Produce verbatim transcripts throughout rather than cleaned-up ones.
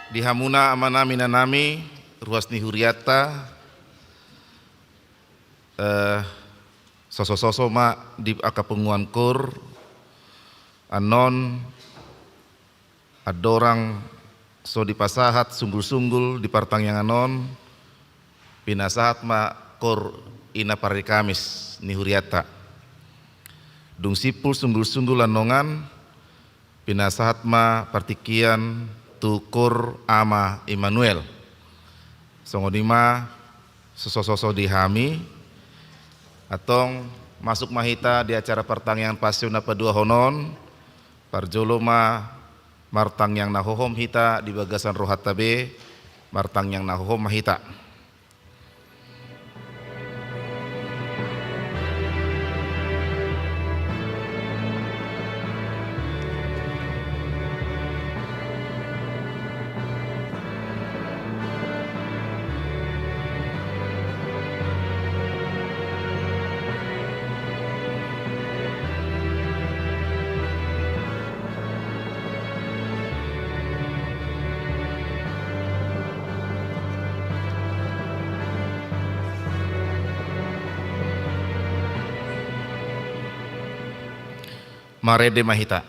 Di hamuna amanami, inanami, ruas ni hurianta, eh, sosososo ma di angka punguan koor annon, andorang so dipasahat sunggulsunggul di partangiangan on, pinasahat ma koor ina parikamis ni hurianta. Dung simpul sunggulsunggul annon, pinasahat ma partingkian tu koor Ama Immanuel. Songon i ma sosososo di hami, antong masuk ma hita di acara partangiangan Passion na paduahon on. Parjolo ma martangiang na hohom hita di bagasan rohanta be, martangiang na hohom ma hita. Marende ma hita.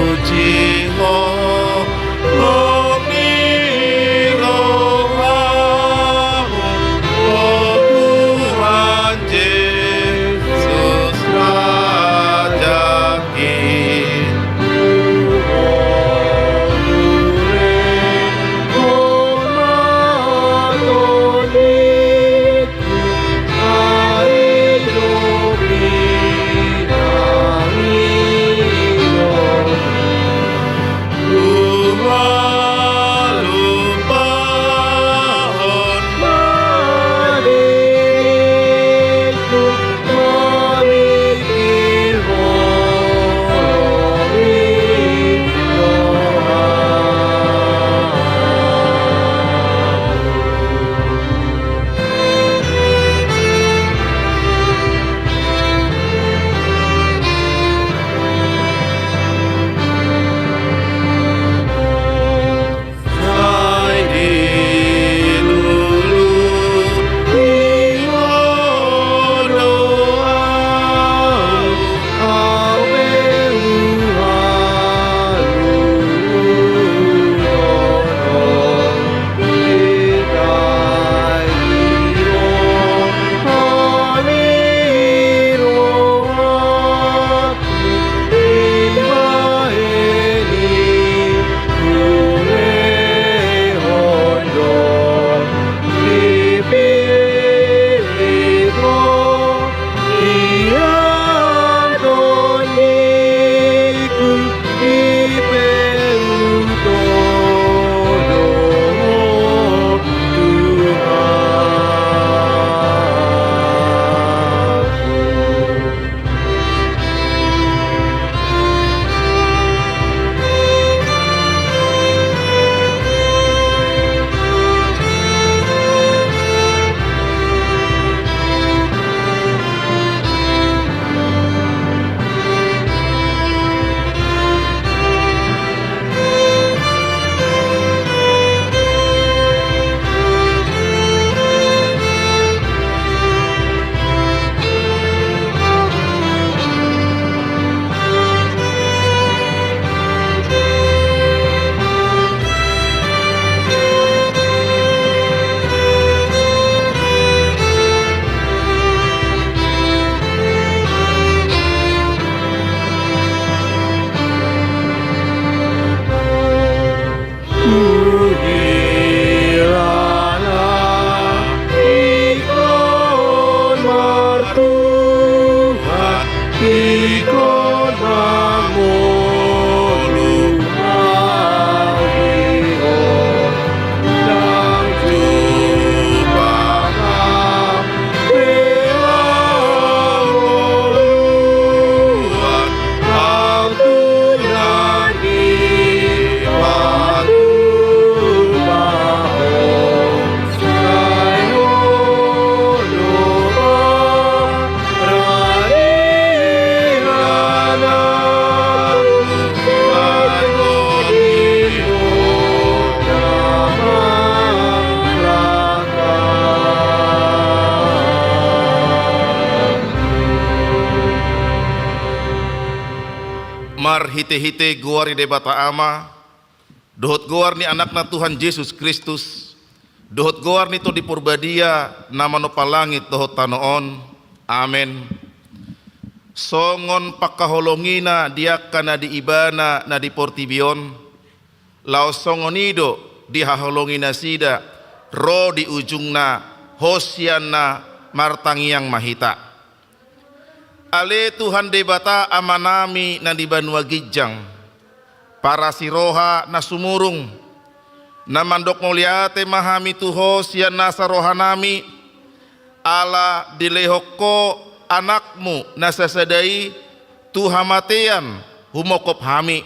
Puji Ho, Ho, Marhite-hite goar ni Debata Ama, dohot goar ni Anakna Tuhan Jesus Kristus, dohot goar ni Tondi Porbadia na manompa langit dohot tano on. Amen. Songon pangkaholongina di angka na di ibana na di portibi on, laos songon i do dihaholongi nasida ro di ujungna. Hosianna. Martangiang ma hita. Ale Tuhan Debata Amanami na di banua ginjang, parasi roha na sumurung, na mandok mauliate ma hami tu Ho sian nasa rohanami, ala dilehon Ho Anakmu na sasada i tu hamatean humongkop hami,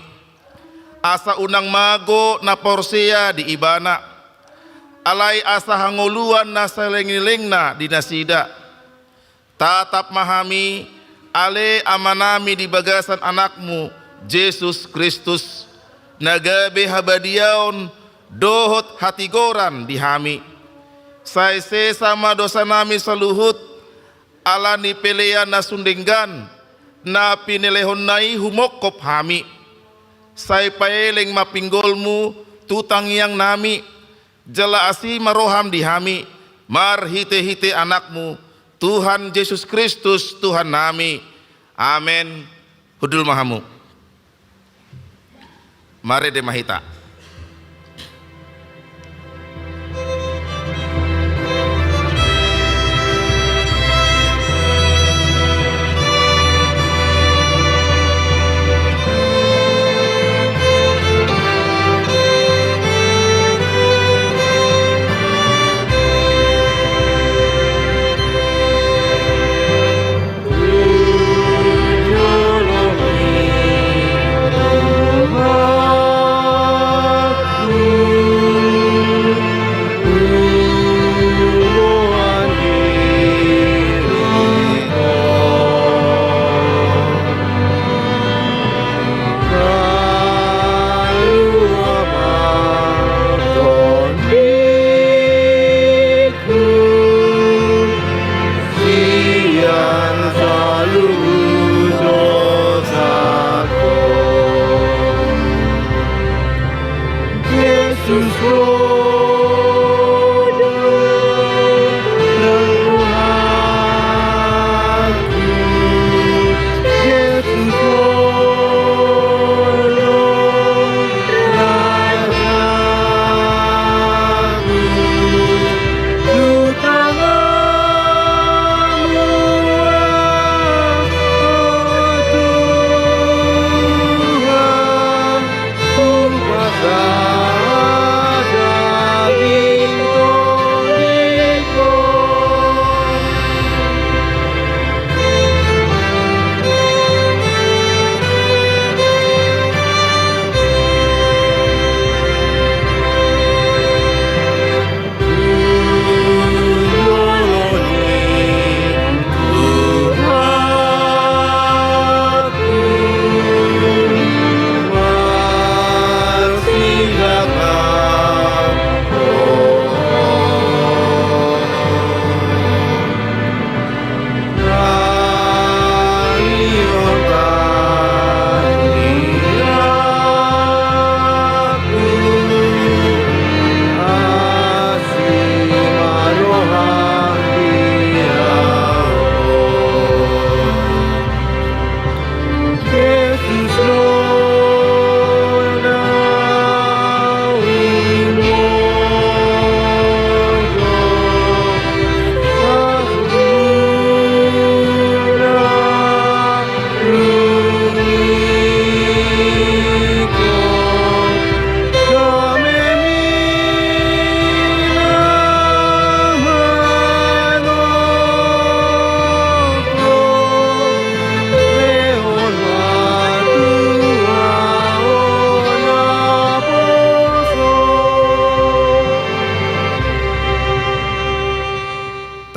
asa unang mago na porsea di Ibana, alai asa hangoluan na saleleng ni lelengna di nasida. Tatap ma hami, ale Amanami, di bagasan Anakmu Jesus Kristus, na gabe habadiaon dohot hatigoran di hami. Sai sesa ma dosanami saluhut, ala ni pelean na sun denggan na pinelehonna i humongkop hami. Sai paeleng ma pinggolmu tu tangiangnami, jala asi ma roham di hami, marhite-hite Anakmu, Tuhan Jesus Kristus, Tuhannami. Amen. Hundul ma hamu. Marende ma hita.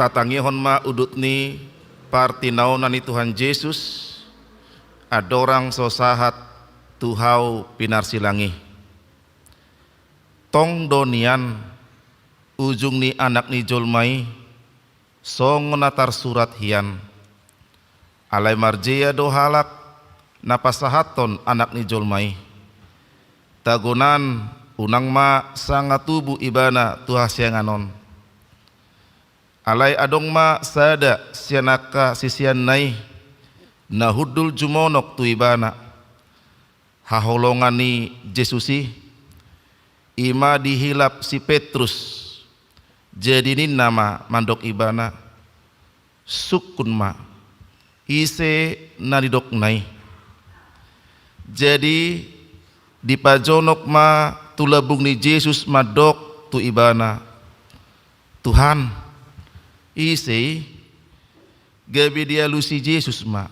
Tatangihon ma udut ni partinaonan ni Tuhan Jesus, andorang so sahat tu hau pinarsilang i. Tong do nian ujung ni Anak ni Jolma i, songon na tarsurat hian. Alai marjea do halak na pasahathon Anak ni jolma i. Tagonan unang ma sanga tubu ibana tu hasiangan on. Alai adong ma sada sian angka siseanna i, na hundul jumonok tu ibana. Haholongan ni Jesus i, i ma dihilap si Petrus. Jadi ninna ma mandok ibana, sungkun ma, ise na nidokna i. Jadi dipajonok ma tu lambung ni Jesus mandok tu ibana, Tuhan, ise i? Gabe dialusi Jesus ma,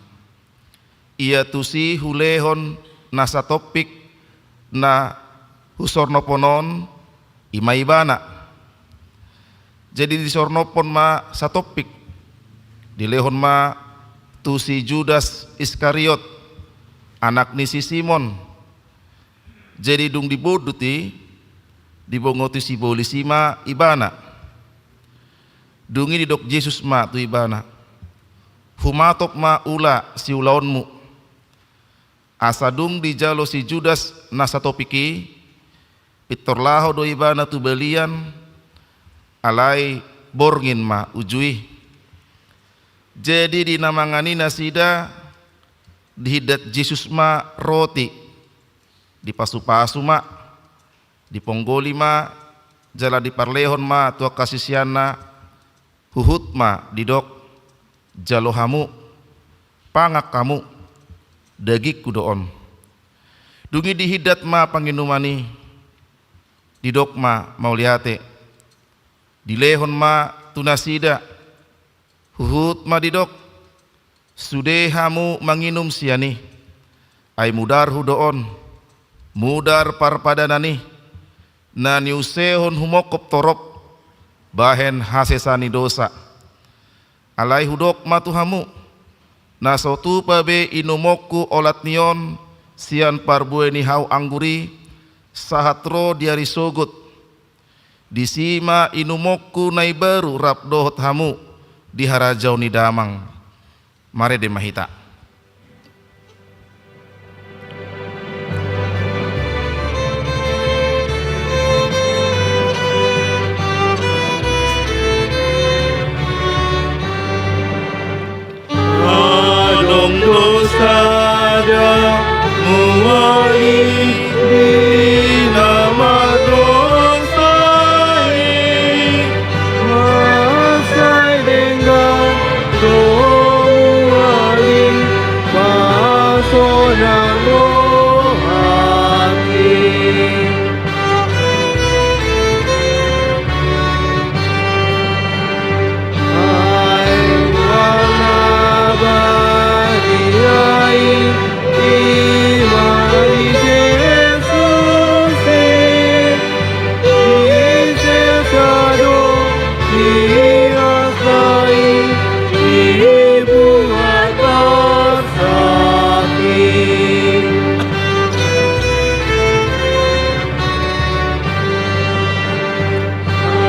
ia tusi hulehon na satompik na husornophon on, i ma ibana. Jadi disornophon ma satompik, dilehon ma tu si Judas Iskariot, anak ni si Simon. Jadi dung dibondut i, dibongoti sibolis i ma ibana. Dung i didok Jesus ma tu ibana, humatop ma ula siulaonmu. Asa dung dijalo si Judas na satompik i, pintor laho do ibana tu balian, alai borngin ma uju i. Jadi di na mangan i nasida, dihindat Jesus ma roti, dipasupasu ma, diponggoli ma, jala diparlehon ma tu angka siseanna, huhut ma didok, jalo hamu, pangan hamu, dagingku do on. Dung i dihindat ma panginuman i, didok ma mauliate, dilehon ma tu nasida, huhut ma didok, sude hamu manginum sian i, ai mudarhu do on, mudar parpadanan i, na niusehon humongkop torop, bahen hasesaan ni dosa. Alai hudok ma tu hamu, na so tupa be inumonku olat ni on sian parbue ni hau anggur i, sahat ro di ari sogot. Disi ma inumonku na imbaru rap dohot hamu di harajaon ni Damang. Marende ma hita. Adong do sada mual i di na mardosa i, mansai denggan do mual i pasonang rohangki.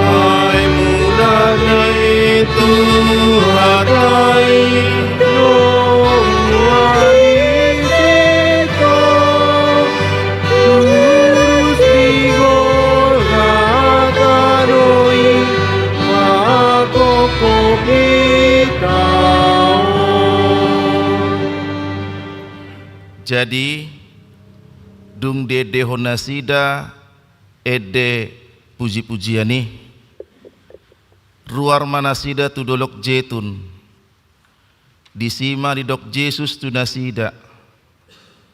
Ai mudar ni Tuhanta i, domu ari sito, turus digorahon do i, mangkophop hita on. Jadi, dung diendehon nasida ende pujipujian i, ruar ma nasida tu Dolok Jetun. Disi ma didok Jesus tu nasida,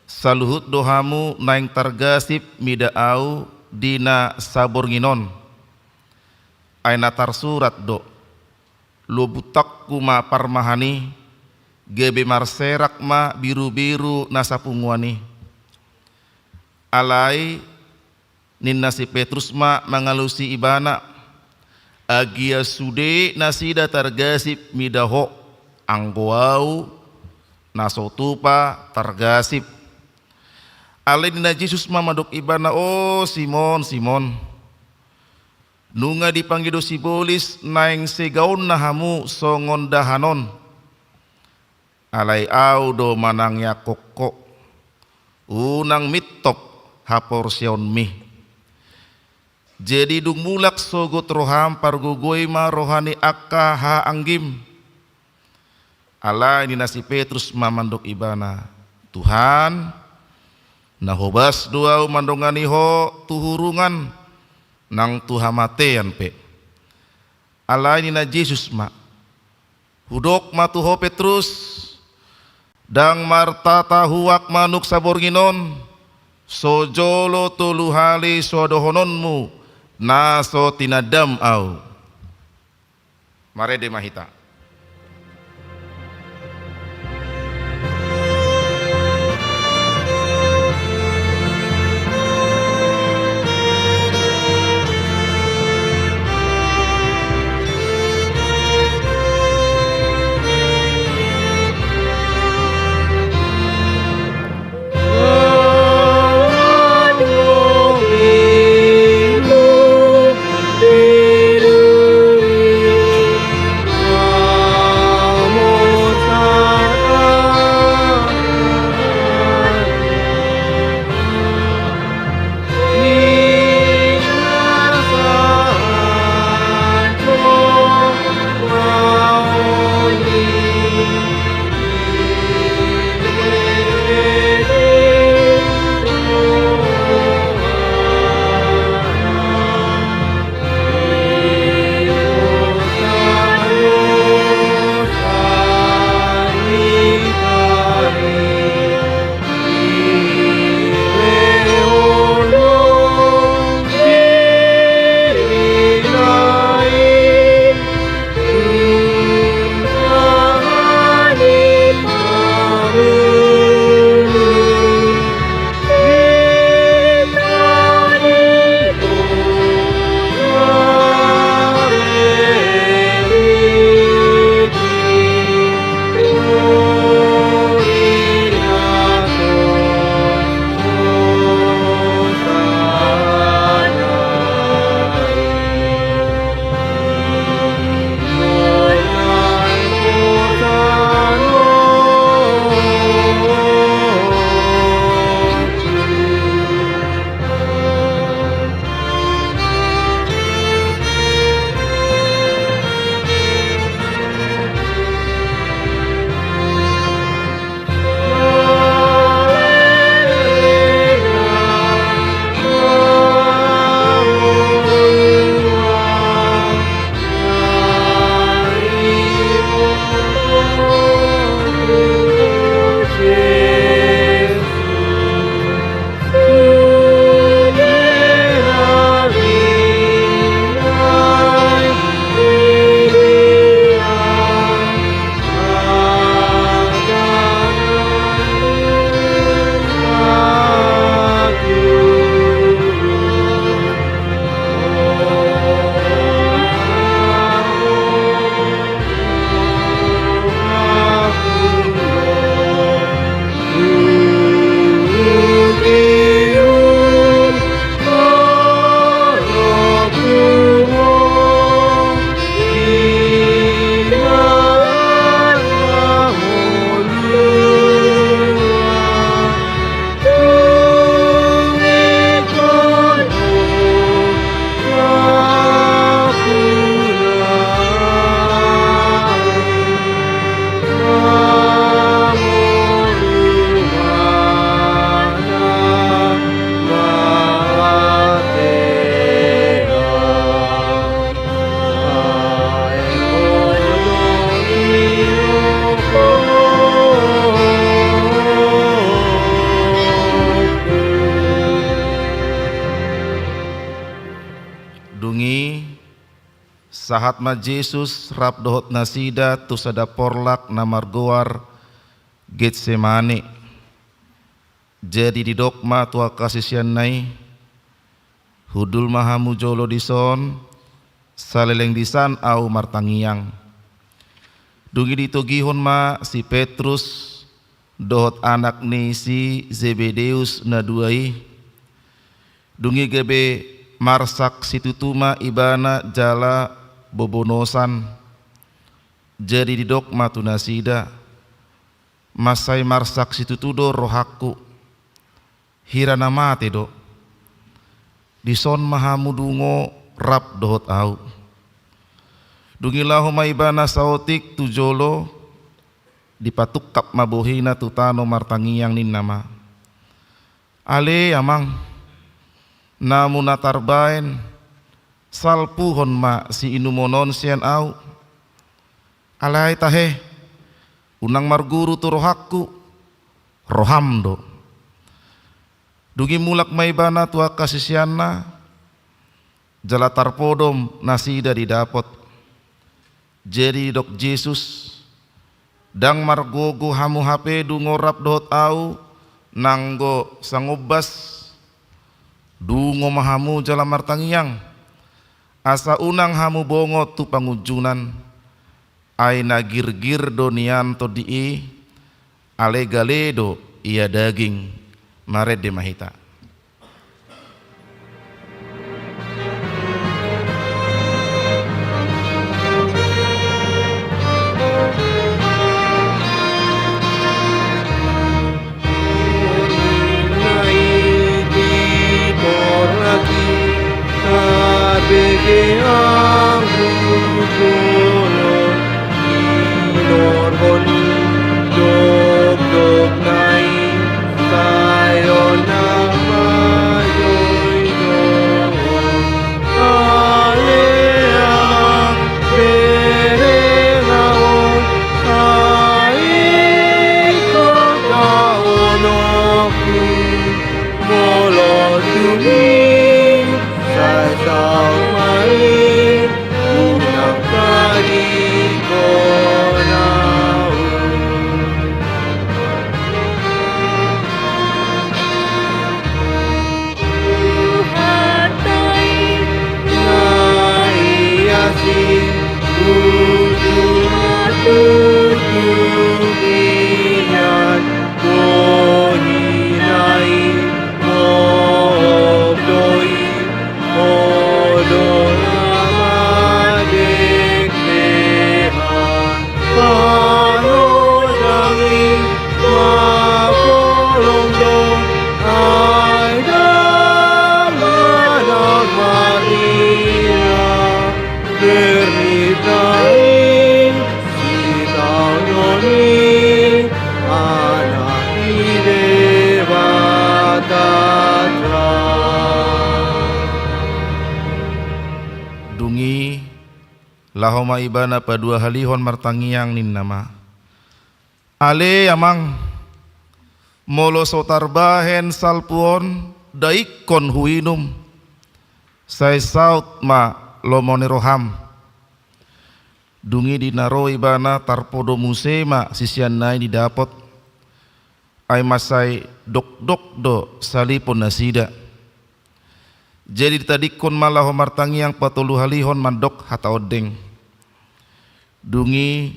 saluhut do hamu naeng targasip mida Ahu di na saborngin on. Ai na tarsurat do, lobutangku ma parmahan i, gabe marserak ma birubiru na sapunguan i. Alai ninna si Petrus ma mangalusi ibana, anggiat sude nasida targasip mida Ho, anggo Ahu na so tupa targasip. Alai ninna Jesus ma mandok ibana, o Simon, Simon, nunga dipangido sibolis naeng segaonna hamu songon dahan on. Alai Ahu do manangiangkon ho. unang mintok haporseaonmi. Jadi dung mulak sogot roham, pargogoi ma roha ni angka hahaanggim. Alai ninna si Petrus ma mandok ibana: Tuhan, na hobas do ahu mandongani Ho tu hurungan nang tu hamatean pe. Alai ninna Jesus ma: Hudok ma tu ho Petrus, ndang martata huak manuk saborngin on, so jolo tolu hali so dohononmu na so tinandam ahu. Marende ma hita. Dung i, sahat ma Jesus rap dohot nasida tu sada porlak na margoar Getsemane. Jadi didok ma tu angka siseanna i: Hundul ma hamu jolo dison, saleleng disan ahu martangiang. Dung i ditogihon ma si Petrus dohot anak ni si Zebedeus na dua i. Dung i gabe marsak situtu ma ibana jala bobonosan. Jadi didok ma tu nasida: Mansai marsak situtu do rohangku. hira na mate do. Dison ma hamu dungo rap dohot ahu. Dung i laho ma ibana saotik tu jolo, dipatungkap ma bohina tu tano martangiang ninna ma: Ale amang, namu na tarbaen, salpuhon ma siinumon on sian ahu. Alai tahe, unang marguru tu rohangku, roham do. Dung i mulak ma ibana tu angka siseanna, jala tarpodom nasida didapot. Jadi didok Jesus: Ndang margogo hamu hape dungo rap dohot ahu, nanggo sangombas. Dungo ma hamu jala martangiang, asa unang hamu bongot tu pangunjunan. Ai na girgir do nian tondi i, alai gale do ia daging. Marende ma hita. Dung i laho ma ibana paduahalihon martangiang ninna ma: Ale amang, molo so tarbahen salpu on, daikkon huinum, sai saut ma lomo ni roham. Dung i di na ro ibana tarpodom muse ma siseanna i didapot. Ai mansai dokdok do salipon nasida. Jadi ditadingkon ma laho martangiang patoluhalihon mandok hata ondeng. Dung i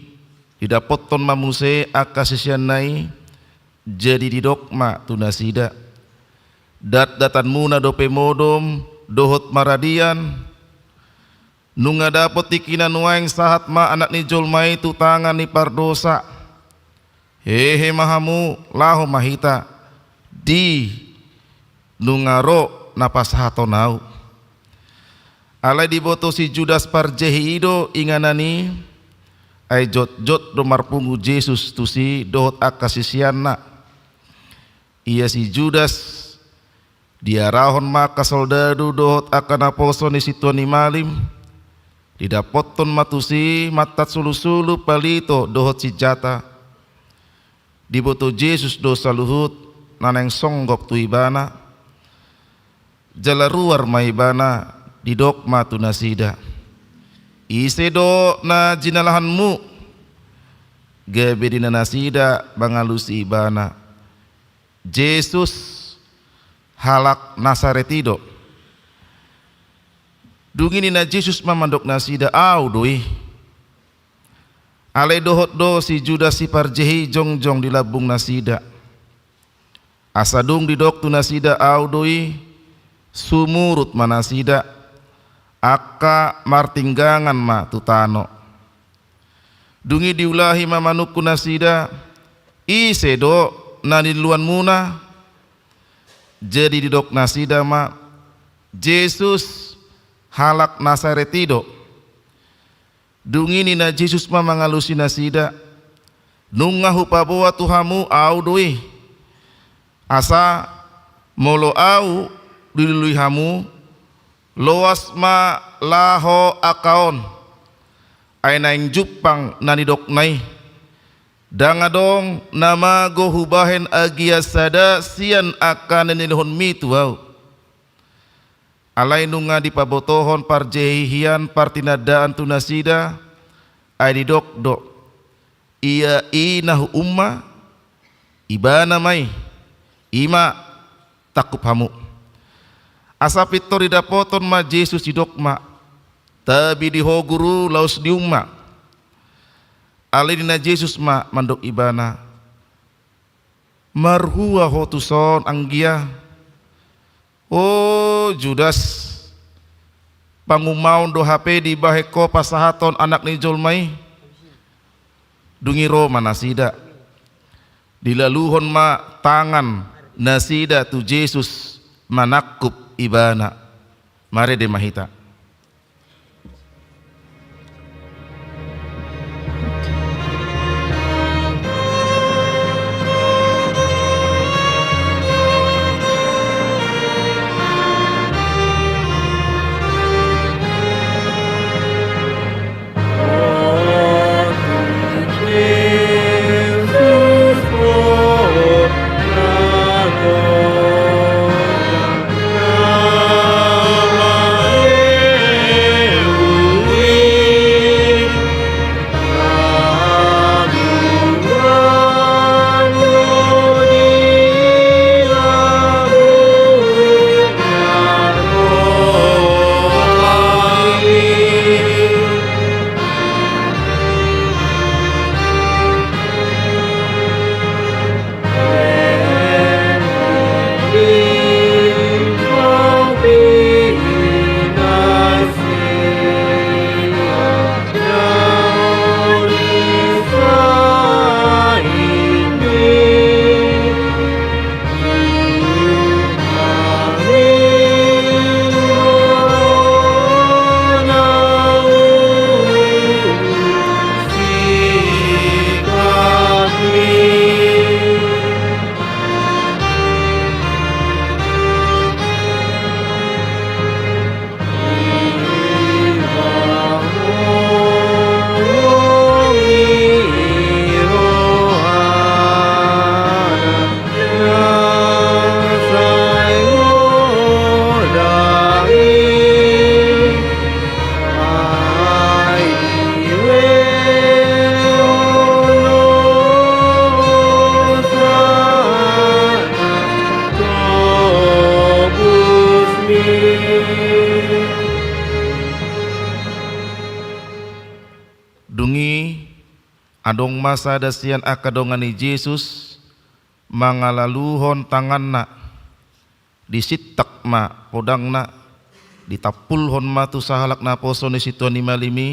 didapothon ma muse angka siseanna i, jadi didok ma tu nasida: Datdatanmuna dope modom dohot maradian. Nunga dapot tingkina nuaeng sahat ma Anak ni jolma i tu tangan ni pardosa. Hehe ma hamu, laho ma hita, di nunga ro na pasahaton ahu. Alai diboto si Judas Parjehi i do inganan i, ai jotjot do marpungu Jesus tusi dohot angka siseanna. Ia si Judas diarahon ma angka soldadu dohot angka naposo ni sintua ni malim, didapothon ma tusi mantat sulusulu, palito dohot sinjata. Diboto Jesus do saluhut na naeng songgop tu ibana, jala ruar ma ibana, didok ma tu nasida: Ise do na jinalahanmu? Gabe ninna nasida mangalusi ibana: Jesus halak Nasaret i do. Dung i ninna Jesus ma mandok nasida: Ahu do i. Alai dohot do si Judas si Parjehi i jongjong di lambung nasida. Asa dung didok tu nasida: Ahu do i, sumurut ma nasida, angka martinggangan ma tu tano. Dung i diulahi ma manungkun nasida: Ise do na niluluanmuna? Jadi didok nasida ma: Jesus halak Nasaret i do. Dung i ninna Jesus ma mangalusi nasida: Nunga hupaboa tu hamu Ahu do i. Asa molo Ahu dilului hamu, loas ma laho angka on. Ai naeng jumpang na nidokna i. Ndang adong na mago hubahen agia sada sian angka na niluluhonmi tu Ahu. Alai nunga dipabotohon parjehian partinandaan tu nasida, ai didok do: Ia i na huumma, Ibana ma i, i ma, tangkup hamu. Asa pintor didapothon ma Jesus, didok ma: Tabi di ho Guru, laos diumma. Alai ninna Jesus ma mandok ibana: Marhua ho tuson anggia, o Judas? Pangummaon do hape dibahen ho pasahathon Anak ni jolma i? Dung i ro ma nasida. Dilaluhon ma tangan nasida tu Jesus manangkup ibana. Marende ma hita. Dung i adong ma sada sian angka dongan ni Jesus mangalaluhon tanganna. Disintak ma podangna, ditampulhon ma tu sahalak naposo ni sintua ni malim i,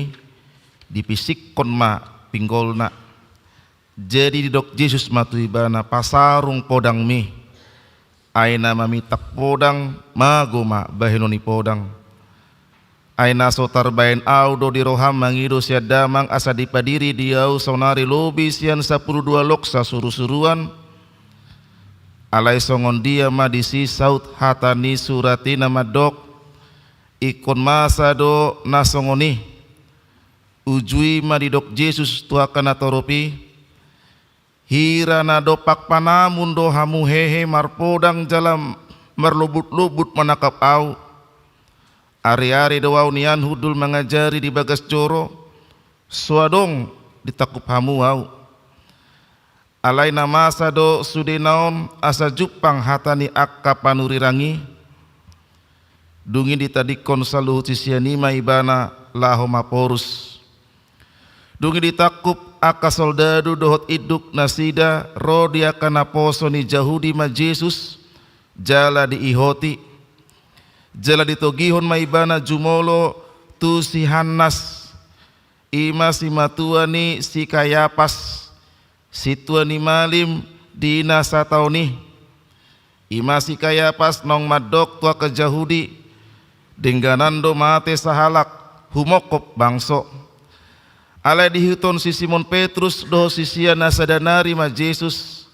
dipisikkon ma pinggolna. Jadi didok Jesus ma tu ibana: Pasarung podangmi. Ai na mamintak podang, mago ma bahenon ni podang. Ai na so tarbahen ahu do di roham mangido sian Damang asa dipadiri di ahu saonari lobi sian sampulu dua lok sasurusuruan? Alai songon dia ma disi saut hata ni surat i na mandok: Ingkon masa do na songon i. Uju i ma didok Jesus tu angka natorop i: Hira na dompak panamun do hamu hehe marpodang jala marlobutlobu manangkap ahu? Areare do ahu nian hundul mangajari di bagas joro, so adong ditangkup hamu ahu. Alai na masa do sudena on asa jumpang hata ni angka panurirang i. Dung i ditadingkon saluhut sisean i ma ibana laho maporus. Dung i ditangkup angka soldadu dohot induk nasida ro di angka naposo ni Jahudi ma Jesus, jala diihoti. Jala ditogihon ma ibana jumolo tu si Hannas, i ma simatua ni si Kayapas, sintua ni malim di na sataon i. I ma si Kayapas naung mandok tu angka Jahudi, dengganan do mate sahalak, humongkop bangso. Alai diihuthon si Simon Petrus dohot sisia na sada nari ma Jesus,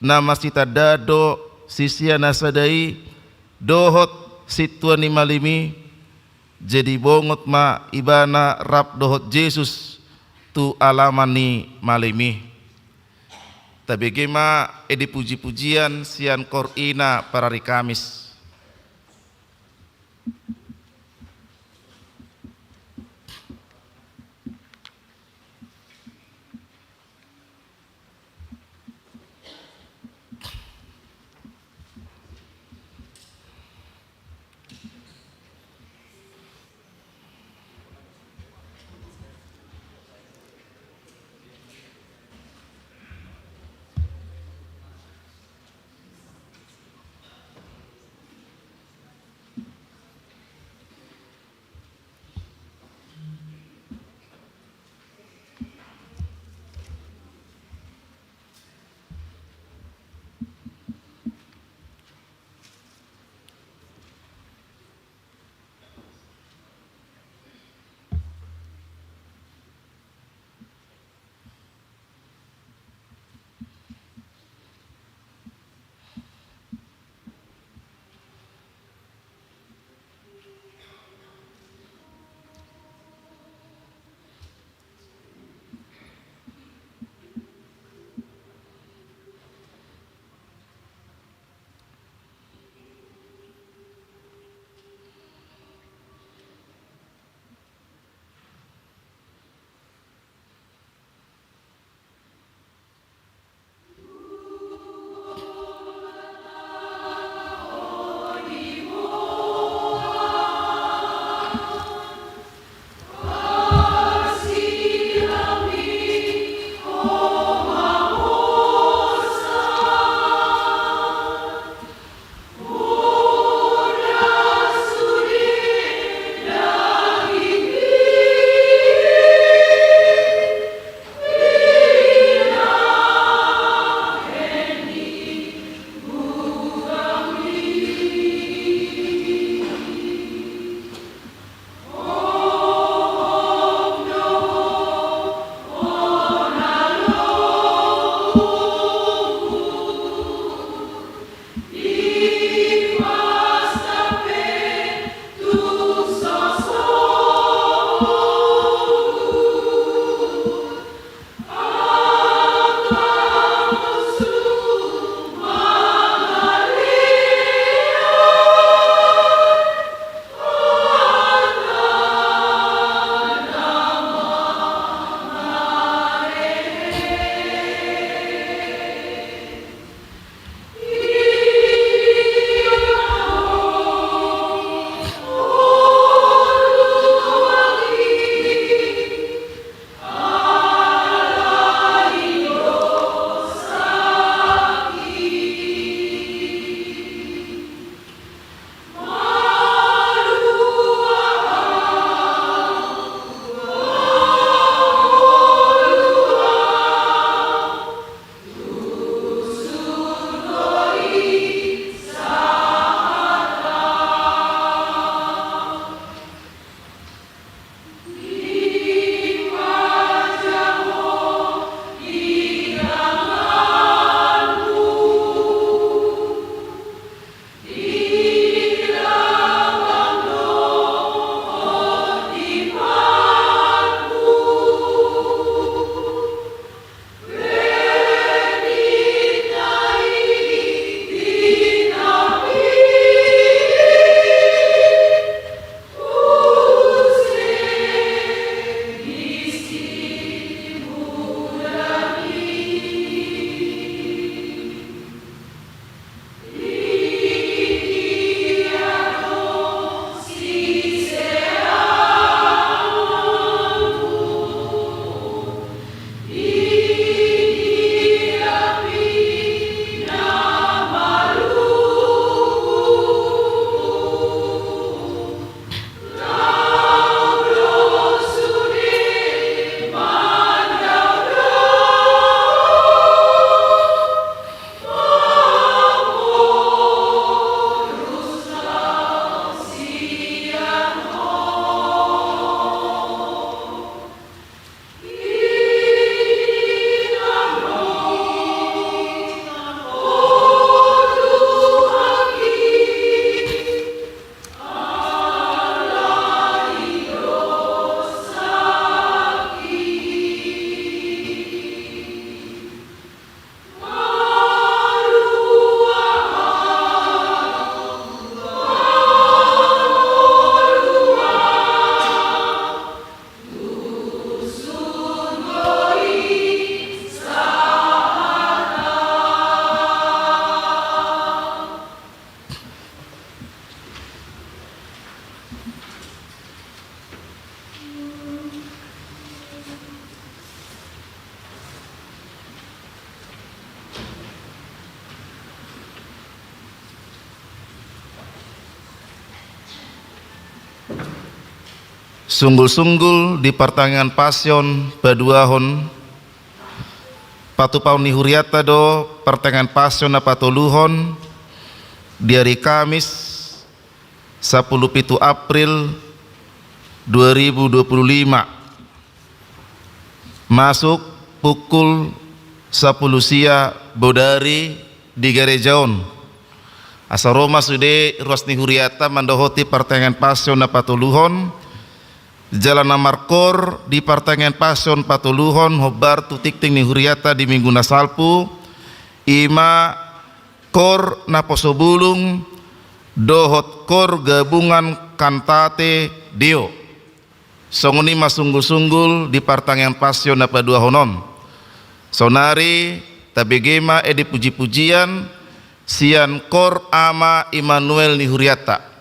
na masitandaan do sisia na sada i dohot sintua ni malim i, jadi bongot ma ibana rap dohot Jesus tu alaman ni malim i. Tabege ma ende puji-pujian sian koor i na parari Kamis. Sunggul-sunggul di partangiangan Passion paduahon, patupahon ni hurianta do partangiangan Passion na patoluhon di ari Kamis, sampulu pitu April dua ribu dua pulu lima, masuk pukul sampulu sia bodari di gareja on. Asa ro ma sude ruas ni hurianta mandohoti partangiangan Passion na patoluhon, jala na markoor di partangiangan Passion patoluhon hombar tu tingting ni hurianta di minggu na salpu, i ma koor Naposo Bulung dohot koor gabungan Cantate Deo. Songon i ma sunggul-sunggul di partangiangan Passion na paduahon on. Saonari tabege ma ende puji-pujian sian koor Ama Immanuel ni hurianta.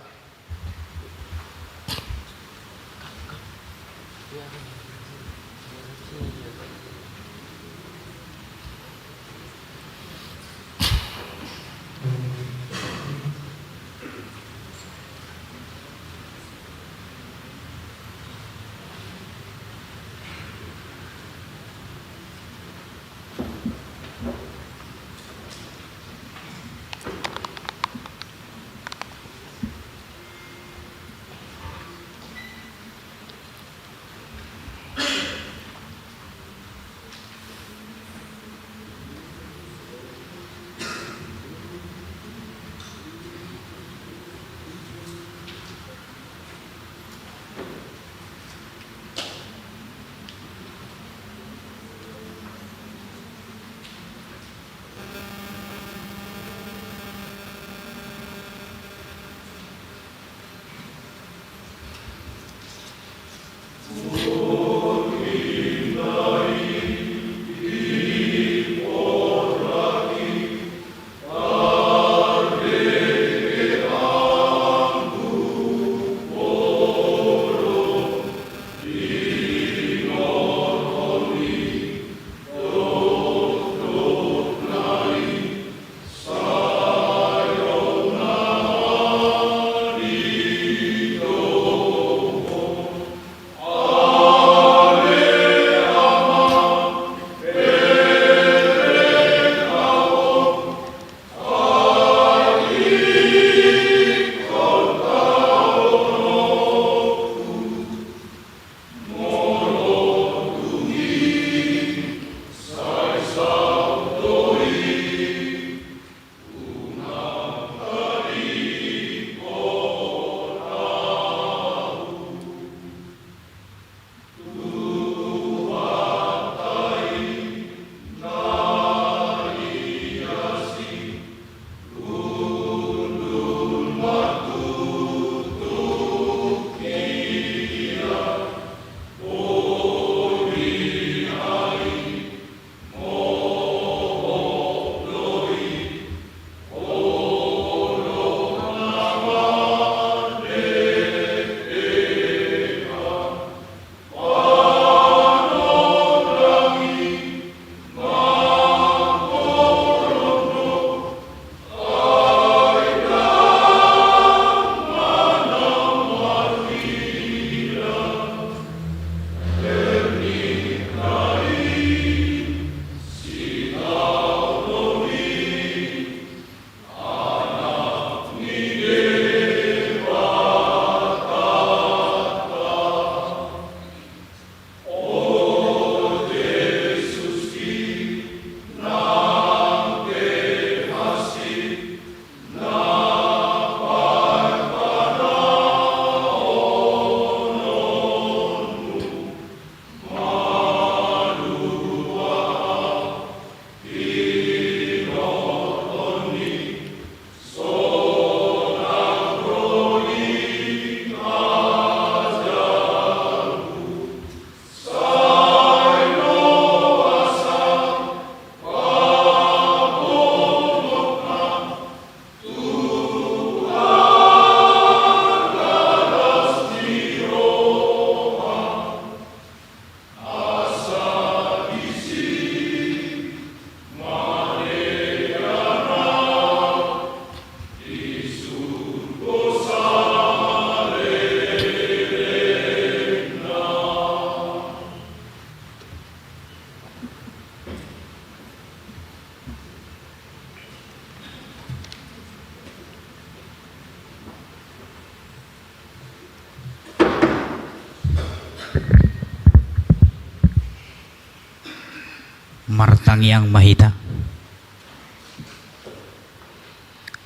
Martangiang ma hita.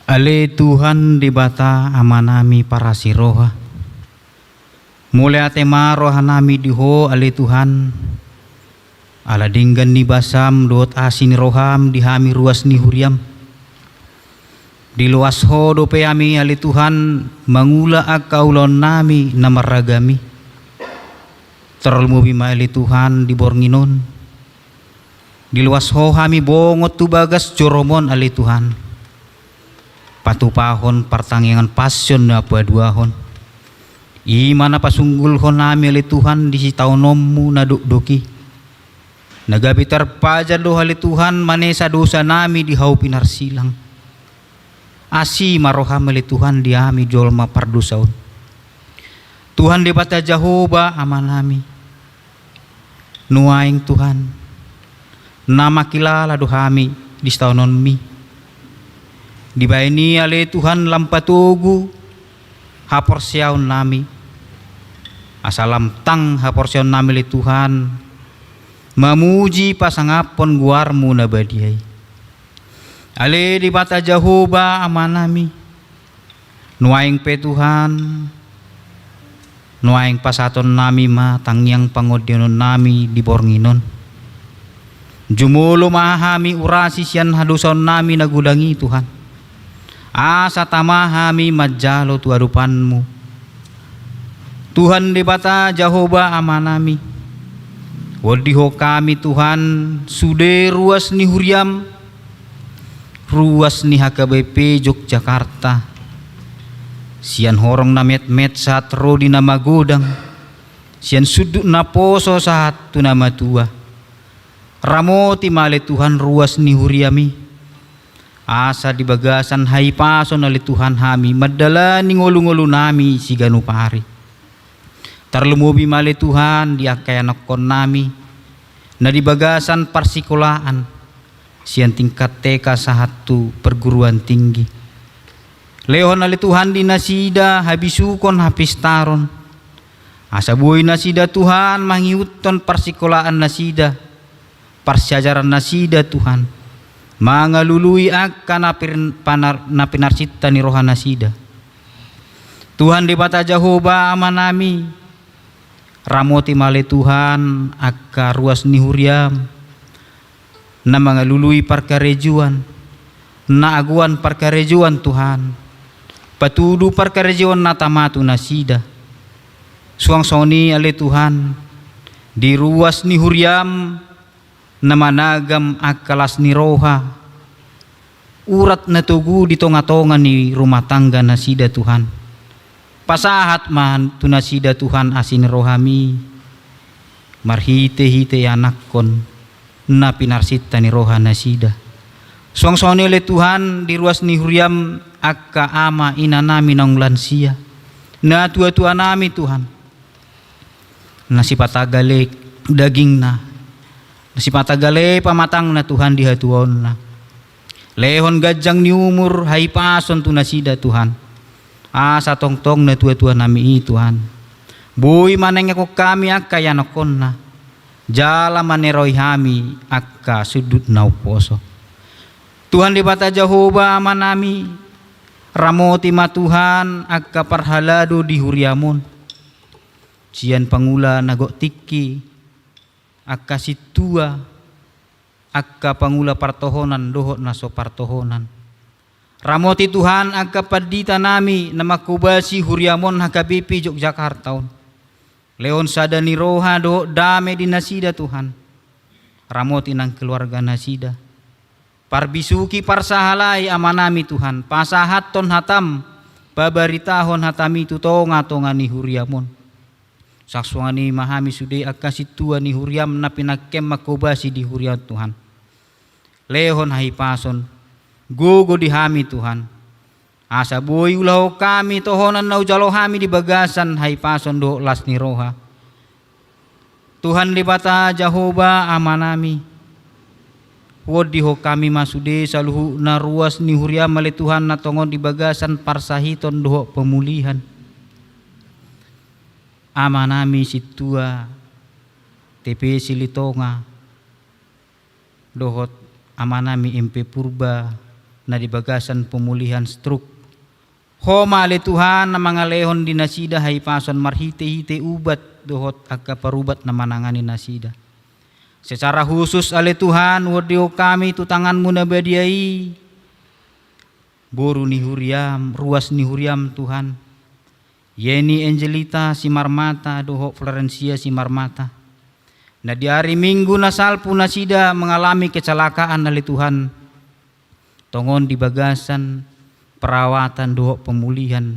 Ale Tuhan Debata Amanami parasi roha, mauliate ma rohanami di Ho ale Tuhan, ala denggan ni basam dohot asi ni roham di hami ruas ni huriam. Diloas Ho dope hami ale Tuhan mangula angka ulaonnami na marragam i. Tarlumobi ma ale Tuhan di borngin on. Diloas Ho hami bongot tu bagas jorom on ale Tuhan, patupahon partangiangan passion na paduahon. I ma na pasunggulhon hami ale Tuhan di sitaononmu na dokdok i. Na gabe tarpajar do ale Tuhan manesa dosanami di hau pinarsilang. Asi ma roham ale Tuhan di hami jolma pardosa on. Tuhan Debata Jahowa Amanami, nuaeng Tuhan, na mangkilala do hami di sitaononmi. Dibahen i ale Tuhan lam patogu haporseaonnami. Asa lam tang haporseaonnami ale Tuhan mamuji pasangaphon goarmu na badia i. Ale Debata Jahowa Amanami, nuaeng pe Tuhan, nuaeng pasahatonnami ma tangiang pangondianonnami di borngin on. Jumolo ma hami urasi sian hadosaonnami na godang i Tuhan, asa tama hami manjalo tu adopanmu. Tuhan Debata Jahowa Amanami, huondihon hami Tuhan sude ruas ni huriam, ruas ni H K B P Yogyakarta, sian horong na metmet sahat ro di na magodang, sian sundut na poso sahat tu na matua. Ramoti ma ale Tuhan ruas ni huriam i, asa di bagasan hahipason ale Tuhan hami mandalani ngolungolunami siganup ari. Tarlumobi ma ale Tuhan di angka ianakkonnami na di bagasan parsikolaan, sian tingkat T K sahat tu perguruan tinggi. Lehon ale Tuhan di nasida habisukon hapistaron, asa boi nasida Tuhan mangihuthon parsikolaan nasida, parsiajaran nasida Tuhan, mangalului angka na pir-, panar-, na pinarsinta ni roha nasida. Tuhan Debata Jahowa Amanami, ramoti ma ale Tuhan angka ruas ni huriam, na mangalului parkarejoan, na agoan parkarejoan Tuhan, patudu parkarejoan na tama tu nasida. Suang songon i ale Tuhan, di ruas ni huriam na managam angka las ni roha, urat na togu di tongatonga ni rumah tangga nasida Tuhan. Pasahat ma tu nasida Tuhan asi ni rohami, marhitehite ianakkon na pinarsinta ni roha nasida. Suang songon i ale Tuhan di ruas ni huriam angka ama inanami naung lansia, natuatuanami Tuhan, na sipata gale dagingna, na sipata gale pamatangna Tuhan di hatuaonna. Lehon ganjang ni umur hahipason tu nasida Tuhan, asa tongtong natuatuanami i Tuhan boi manengehon hami angka ianakkonna, jala maneroi hami angka sundut na umposo. Tuhan Debata Jahowa Amanami, ramoti ma Tuhan angka parhalado di huriam on, sian pangula na gok tingki, angka sintua, angka pangula partohonan dohot na so partohonan. Ramoti Tuhan angka panditanami na manghobasi huriam on H K B P Yogyakarta on. Lehon sada ni roha dohot dame di nasida Tuhan. Ramoti nang keluarga nasida. Parbisuhi parsahalai Amanami Tuhan, pasahathon hatam, pabaritahon hatami tu tongatonga ni huriam on. Suang songon i ma hami sude angka sintua ni huriam na pinangkean manghobasi di huria on Tuhan. Lehon hahipason, gogo di hami Tuhan, asa boi ulahon hami tohonan na hujalo hami di bagasan hahipason dohot las ni roha. Tuhan Debata Jahowa Amanami, huondihon hami ma sude saluhutna ruas ni huriam ale Tuhan na tongon di bagasan parsahiton dohot pemulihan. Amanami sintua T P Silitonga, dohot amanami M P Purba na di bagasan pemulihan stroke. Ho ma ale Tuhan na mangalehon di nasida hahipason marhite-hite ubat dohot angka parubat na manangani nasida. Secara khusus ale Tuhan, huondihon hami tu tanganmu na badia i boru ni huriam, ruas ni huriam Tuhan, Yeni Angelita Simarmata dohot Florencia Simarmata, na di ari Minggu na salpu nasida mengalami kecelakaan ale Tuhan. Tongon di bagasan perawatan dohot pemulihan,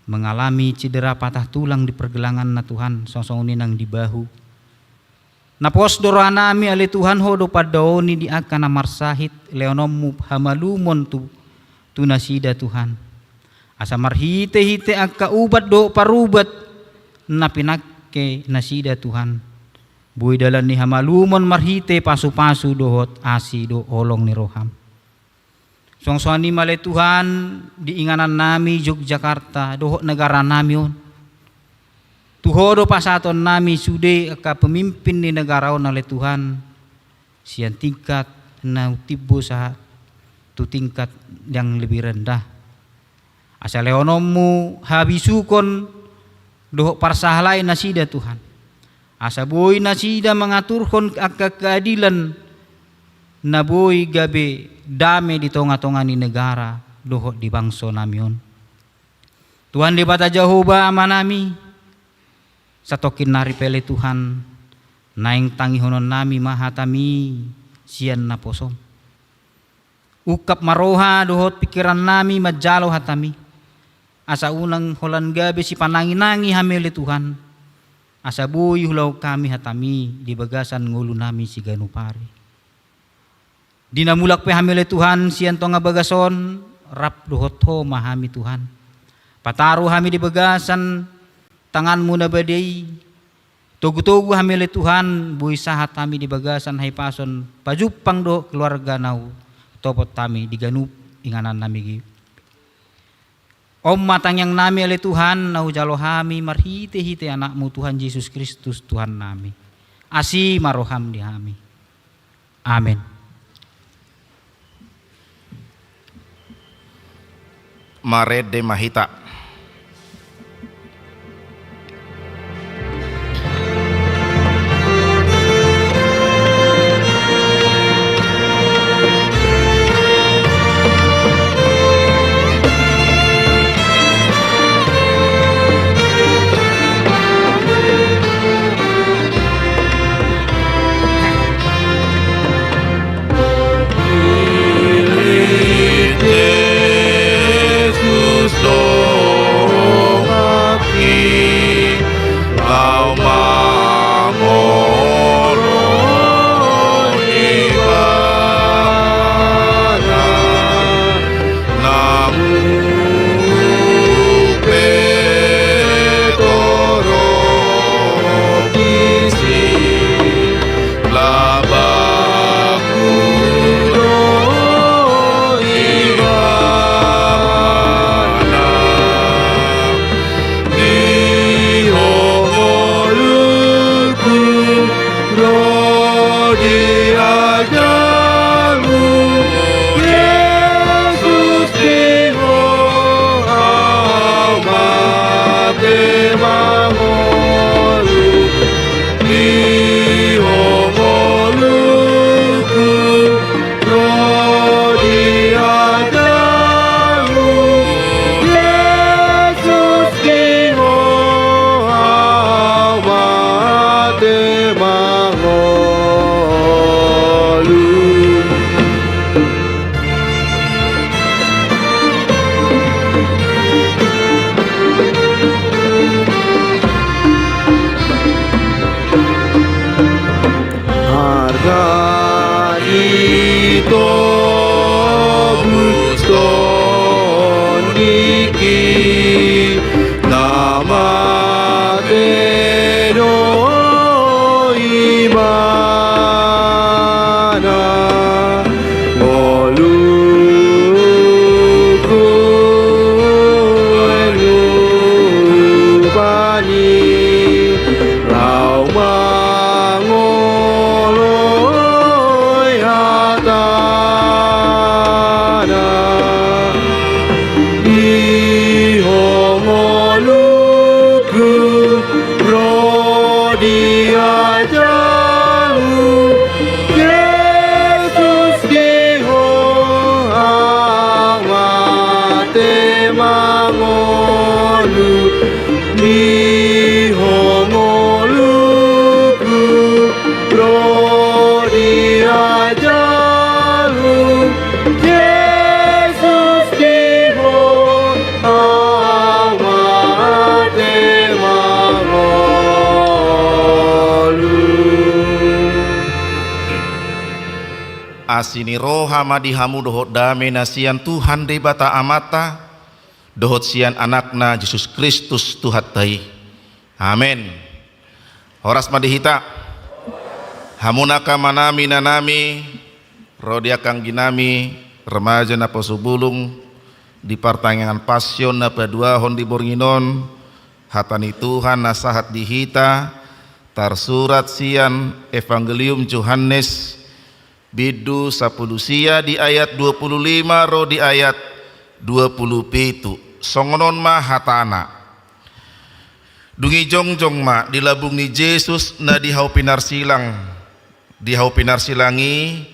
mengalami cedera patah tulang di pergelanganna Tuhan, songon i nang di bahu. Na pos do rohanami ale Tuhan, ho do pandaoni di angka na marsahit, lehononmu hamalumon tu, tu nasida Tuhan. Asa marhite-hite angka ubat dohot parubat na pinangke nasida Tuhan, boi dalan ni hamalumon marhite pasu-pasu dohot asi dohot holong ni roham. Songon i ma ale Tuhan di inganannami Yogyakarta dohot negaranami on. Tu ho do pasahatonnami sude angka pemimpin ni negara on ale Tuhan, sian tingkat na timbo sahat tu tingkat yang lebih rendah. Asa lehononmu habisukon dohot parsahalai nasida Tuhan. Asa boi nasida mangaturhon angka keadilan na boi gabe dame di tonga-tonga ni negara dohot di bangso nami on. Tuhan Debata Jahowa Amanami, satongkin nari pe ale Tuhan, naeng tangihononnami ma hatami sian naposom. Ungkap ma roha dohot pingkirannami manjalo hatami, asa unang holan gabe sipanangi-nangi hami ale Tuhan, asa boi hulahon hami hatami di bagasan ngolunami siganup ari. Di na mulak pe hami ale Tuhan sian tonga bagas on, rap dohot ho ma hami Tuhan. Pataru hami di bagasan tanganmu na badia i, togu-togu hami ale Tuhan, boi sahat hami di bagasan hahipason pajumpang dohot keluarga na hutopot hami di ganup inganannami. On ma tangiangnami ale Tuhan, na hujalo hami marhite-hite Anakmu Tuhan Jesus Kristus Tuhannami. Asi ma roham di hami. Amen. Marende ma hita. Asi ni roha ma di hamu dohot dame na sian Tuhan Debata Amanta, dohot sian Anakna Jesus Kristus Tuhanta i. Amen. Horas ma di hita. Hamu angka amanami, inanami, ro di angka angginami, remaja naposobulung, di partangiangan Pasion na paduahon di borngin on, hata ni Tuhan na sahat di hita, tarsurat sian Evangelium Johannes, bindu sampulu sia di ayat dua pulu lima ro di ayat dua pulu pitu. Songon on ma hatana. Dung i jongjong ma di labung ni Jesus na di hau pinarsilang. Di hau pinarsilang i,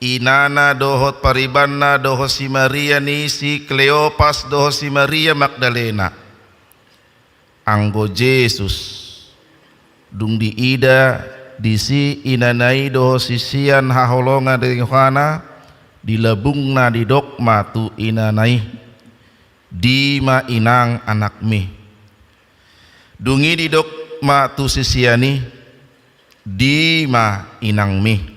inana dohot paribanna dohot si Maria ni si Kleopas dohot si Maria Magdalena. Anggo Jesus, dung diida disi inana i dohot sisean haholongan ni rohana, di labungna didok ma tu inana i, "Dima inang anakmi." Dung i didok ma tu sisean i, "Dima inangmi."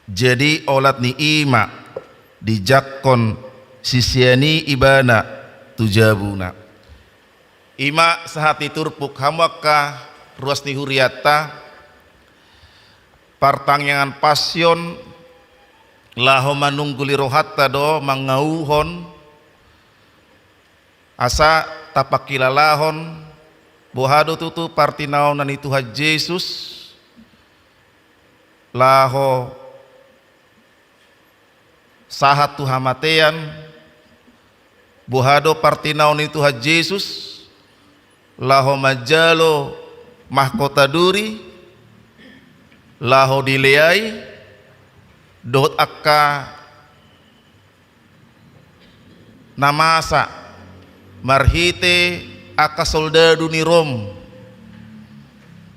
Jadi olat ni i ma dijangkon sisean i ibana tu jabuna. I ma sahat ni turpuk, hamu angka ruas ni hurianta, partangiangan Pasion laho manungguli rohanta do mangauhon asa tapangkilalahon boha do tutu partinaonna ni Tuhan Jesus laho sahat tu hamatean, boha do partinaon ni Tuhan Jesus laho manjalo mahkota duri, laho dileai, dohot angka na masa marhite angka soldadu ni Rom,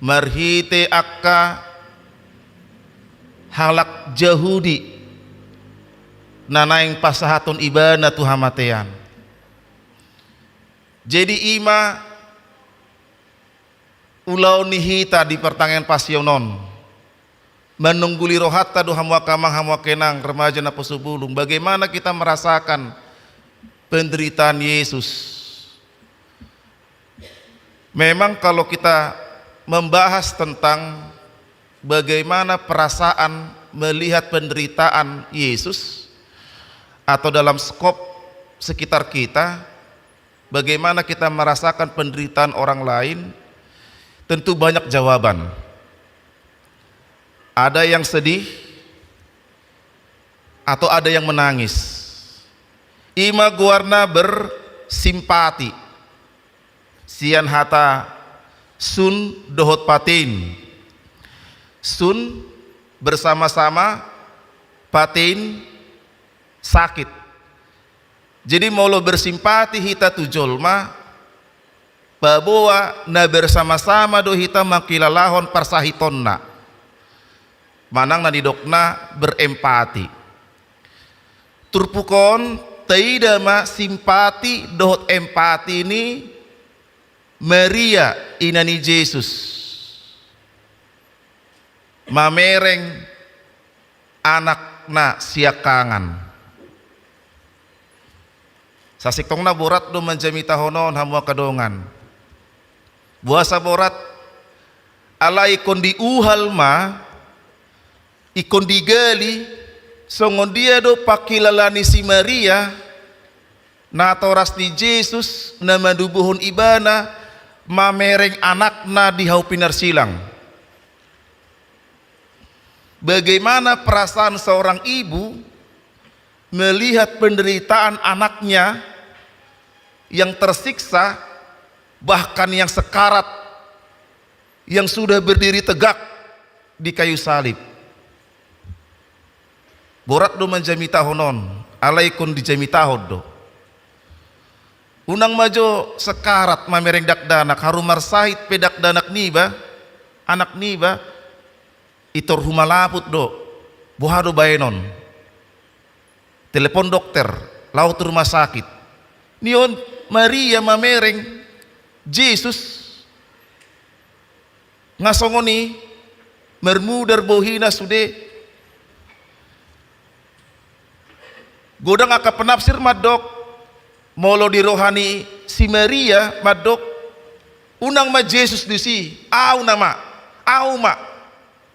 marhite angka halak Jahudi na naeng pasahathon ibana tu hamatean. Jadi i ma ulaon ni hita di partangiangan Pasion on. Manungguli rohanta do hamu angka amang, hamu angka inang, remaja naposobulung, bagaimana kita merasakan penderitaan Yesus. Memang kalau kita membahas tentang bagaimana perasaan melihat penderitaan Yesus, atau dalam skop sekitar kita, bagaimana kita merasakan penderitaan orang lain, tentu banyak jawaban. Ada yang sedih, atau ada yang menangis. I ma goarna bersimpati. Sian hata sun dohot patin. Sun bersama-sama, patin sakit. Jadi molo bersimpati hita tu jolma, paboa na bersama-sama do hita mangkilalahon parsahitonna. Manang na nidokna berempati. Turpuk on taida ma simpati dohot empati ni Maria, ina ni Jesus, mamereng anakna siangkangan. Sasintongna borat do manjamitahon on, hamu angka dongan. Boasa borat? Alai ingkon diuhal ma, ingkon digali, songon dia do pangkilalaan ni si Maria, natoras ni Jesus na manubuhon ibana, mamereng anakna di hau pinarsilang. Bagaimana perasaan seorang ibu melihat penderitaan anaknya yang tersiksa, bahkan yang sekarat, yang sudah berdiri tegak di kayu salib? Borat do manjamitahon on, alai ingkon dijamitahon do. Unang ma jo sekarat mamereng dakdanak, haru marsahit pe dakdanak niba, anak niba, i tor humalaput do. Boha do baenon? Telepon dokter, laho tu rumah sakit. Nion Maria mamereng Jesus. Nga songon i, marmudar bohina sude. Godang angka penafsir mandok, molo di roha ni si Maria mandok, unang ma Jesus disi, au nama, au ma.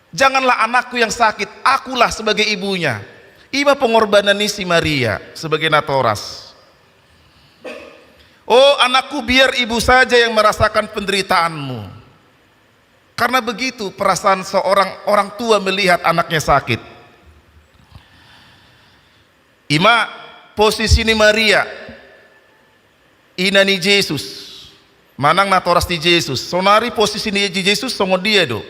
Janganlah anakku yang sakit, akulah sebagai ibunya. I ma pengorbanan ni si Maria sebagai natoras. Oh anakku, biar ibu saja yang merasakan penderitaanmu. Karena begitu perasaan seorang orang tua melihat anaknya sakit. I ma posisi ni Maria, ina ni Jesus, manang natoras ni Jesus. Sonari posisi ni Jesus songon dia do?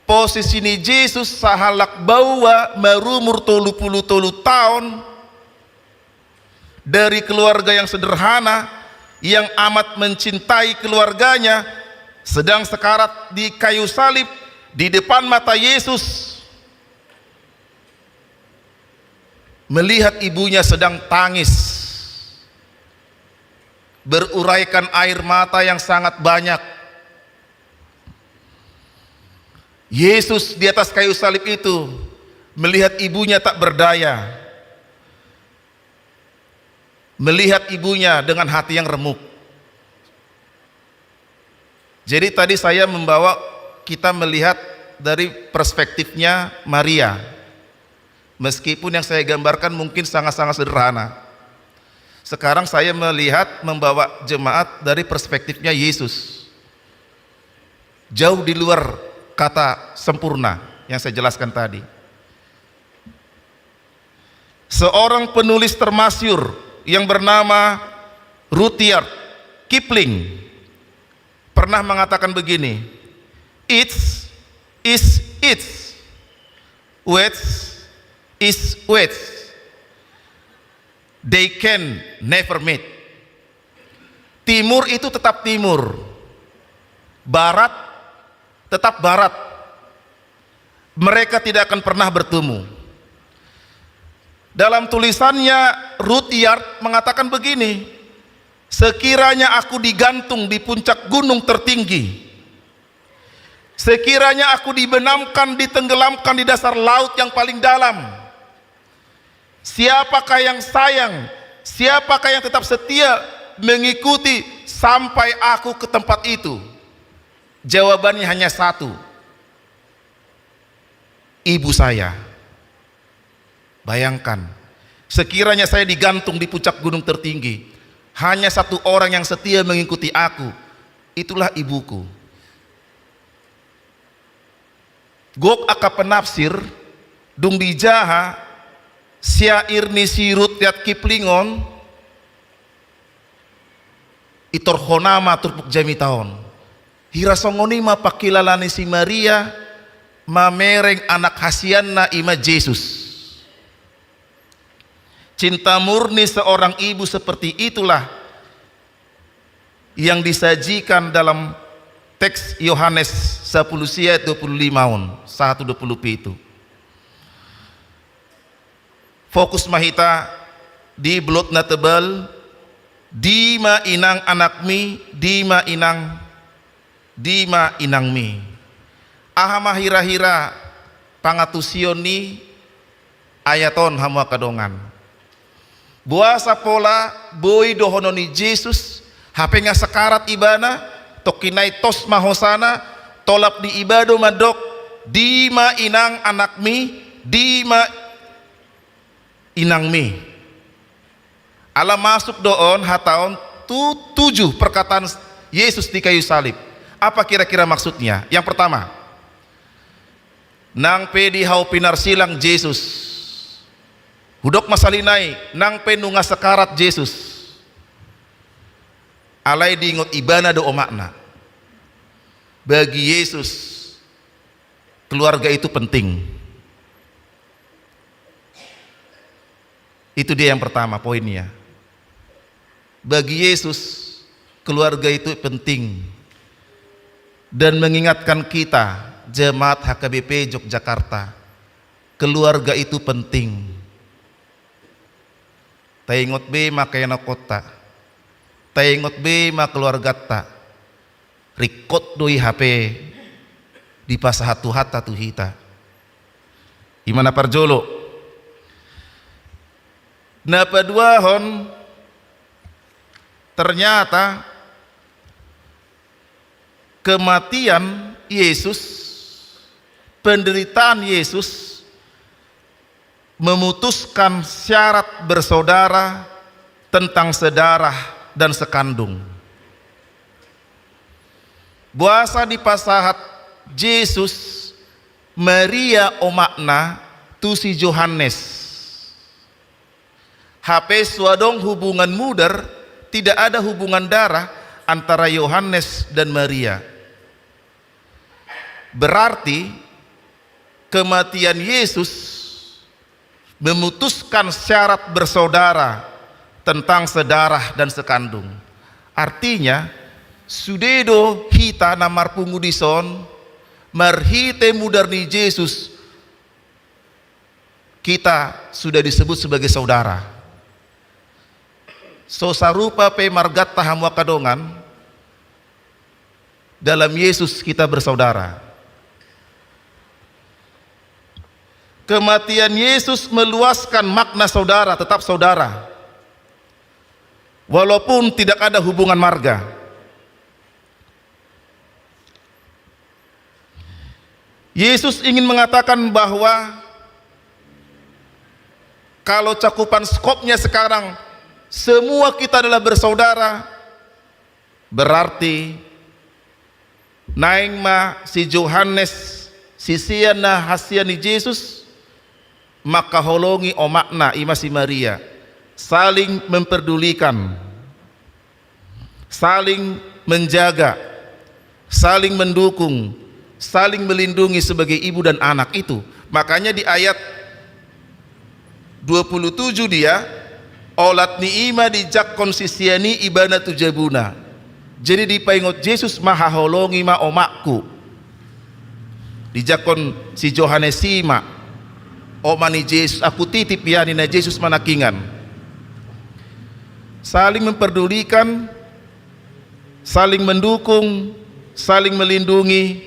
Posisi ni Jesus sahalak baoa marumur tolu pulu tolu taon, dari keluarga yang sederhana, yang amat mencintai keluarganya, sedang sekarat di kayu salib, di depan mata Yesus, melihat ibunya sedang tangis, beruraikan air mata yang sangat banyak. Yesus di atas kayu salib itu melihat ibunya tak berdaya, melihat ibunya dengan hati yang remuk. Jadi tadi saya membawa kita melihat dari perspektifnya Maria. Meskipun yang saya gambarkan mungkin sangat-sangat sederhana. Sekarang saya melihat, membawa jemaat dari perspektifnya Yesus. Jauh di luar kata sempurna yang saya jelaskan tadi. Seorang penulis termasyhur yang bernama Rudyard Kipling pernah mengatakan begini, "East is East, West is West. They can never meet." Timur itu tetap timur, barat tetap barat. Mereka tidak akan pernah bertemu. Dalam tulisannya, Rudyard mengatakan begini, "Sekiranya aku digantung di puncak gunung tertinggi, sekiranya aku dibenamkan, ditenggelamkan di dasar laut yang paling dalam, siapakah yang sayang, siapakah yang tetap setia mengikuti sampai aku ke tempat itu?" Jawabannya hanya satu, ibu saya. Bayangkan, sekiranya saya digantung di puncak gunung tertinggi, hanya satu orang yang setia mengikuti aku, itulah ibuku. Gok angka penafsir, dung dijaha syair ni si Rudyard Kipling on, itorhona ma turpuk jamita on. Hira songon i ma pangkilala ni si Maria mamereng anak hasianna, i ma Jesus. Cinta murni seorang ibu seperti itulah yang disajikan dalam teks Yohanes sapuluh sia dua puluh lima on, satu dua puluh pitu. Fokus ma hita di belot na tebal, dima inang anakmi, dima inang, dima inangmi. Aha ma hira-hira pangantusion ni ayat on, hamu angka dongan? Boasa pola boi dohonon ni Jesus, hape nga sekarat ibana, tongkin nai tos ma hosana, tolap ni iba do mandok, dima inang anakmi, dima inangmi. Ala masuk do on hata on tu tujuh perkataan Yesus di kayu salib. Apa kira-kira maksudnya? Yang pertama, nang pe di hau pinarsilang Jesus, hudok ma sahali nai, nang pe nunga sekarat Jesus, alai diingot ibana do omakna. Bagi Yesus, keluarga itu penting. Itu dia yang pertama poinnya. Bagi Yesus, keluarga itu penting. Dan mengingatkan kita, jemaat H K B P Yogyakarta, keluarga itu penting. Taingot be ma angka ianakhonta, taingot be ma keluarganta. Ringkot do i hape dipasahat Tuhanta tu hita. I ma na parjolo. Na paduahon, ternyata kematian Yesus, penderitaan Yesus memutuskan syarat bersaudara tentang sedarah dan sekandung. Boasa dipasahat Jesus Maria omakna tu si Johannes? Hape so adong hubungan mudar, tidak ada hubungan darah antara Yohanes dan Maria. Berarti kematian Yesus memutuskan syarat bersaudara tentang sedarah dan sekandung. Artinya, sude do hita na marpungu dison, marhite mudar ni Jesus, kita sudah disebut sebagai saudara. So sarupa pe marganta hamu angka dongan, dalam Yesus kita bersaudara. Kematian Yesus meluaskan makna saudara, tetap saudara. Walaupun tidak ada hubungan marga. Yesus ingin mengatakan bahwa kalau cakupan skopnya sekarang semua kita adalah bersaudara, berarti naeng ma si Johannes, sisean na hansian ni Jesus, mangkaholongi omakna, i ma si Maria, saling memperdulikan, saling menjaga, saling mendukung, saling melindungi sebagai ibu dan anak itu. Makanya di ayat dua puluh tujuh dia, olat ni i ma dijangkon sisean i ibana tu jabuna. Jadi dipaingot Jesus ma, haholongi ma omakku. Dijangkon si Johannes i ma, oma ni Jesus, aku titip ia, ninna Jesus manangkingan. Saling memperdulikan, saling mendukung, saling melindungi,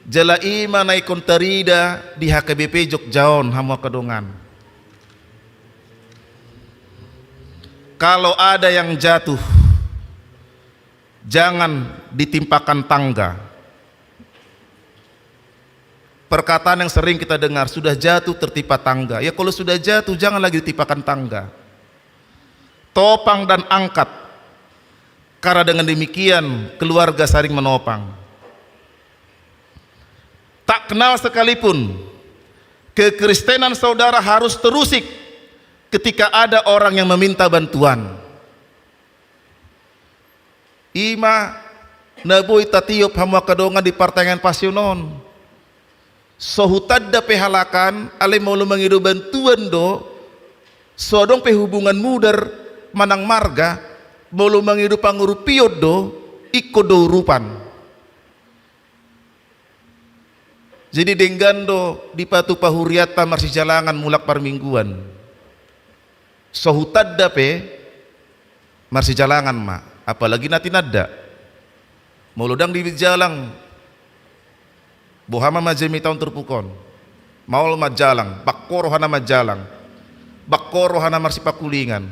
jala i ma na ingkon tarida di H K B P Jogja on, hamu angka dongan. Kalau ada yang jatuh, jangan ditimpakan tangga. Perkataan yang sering kita dengar, sudah jatuh tertimpa tangga. Ya, kalau sudah jatuh, jangan lagi ditimpakan tangga. Topang dan angkat. Karena dengan demikian, keluarga saling menopang. Tak kenal sekalipun, kekristenan saudara harus terusik ketika ada orang yang meminta bantuan. I ma na boi tatiop, hamu angka dongan, di partangiangan Pasion on. So hutanda pe halak an, alai molo mangido bantuan do, so adong pe hubungan mudar manang marga, molo mangido pangurupion do, ingkon do urupan. Jadi denggan do dipatupa hurianta marsijalangan mulak parmingguan. So hutanda pe marsijalangan ma, apalagi na tinanda. Molo ndang dijalang, boha ma jamita on turpuk on? Maol manjalang, bangko rohana manjalang, bangko rohana marsipangkulingan.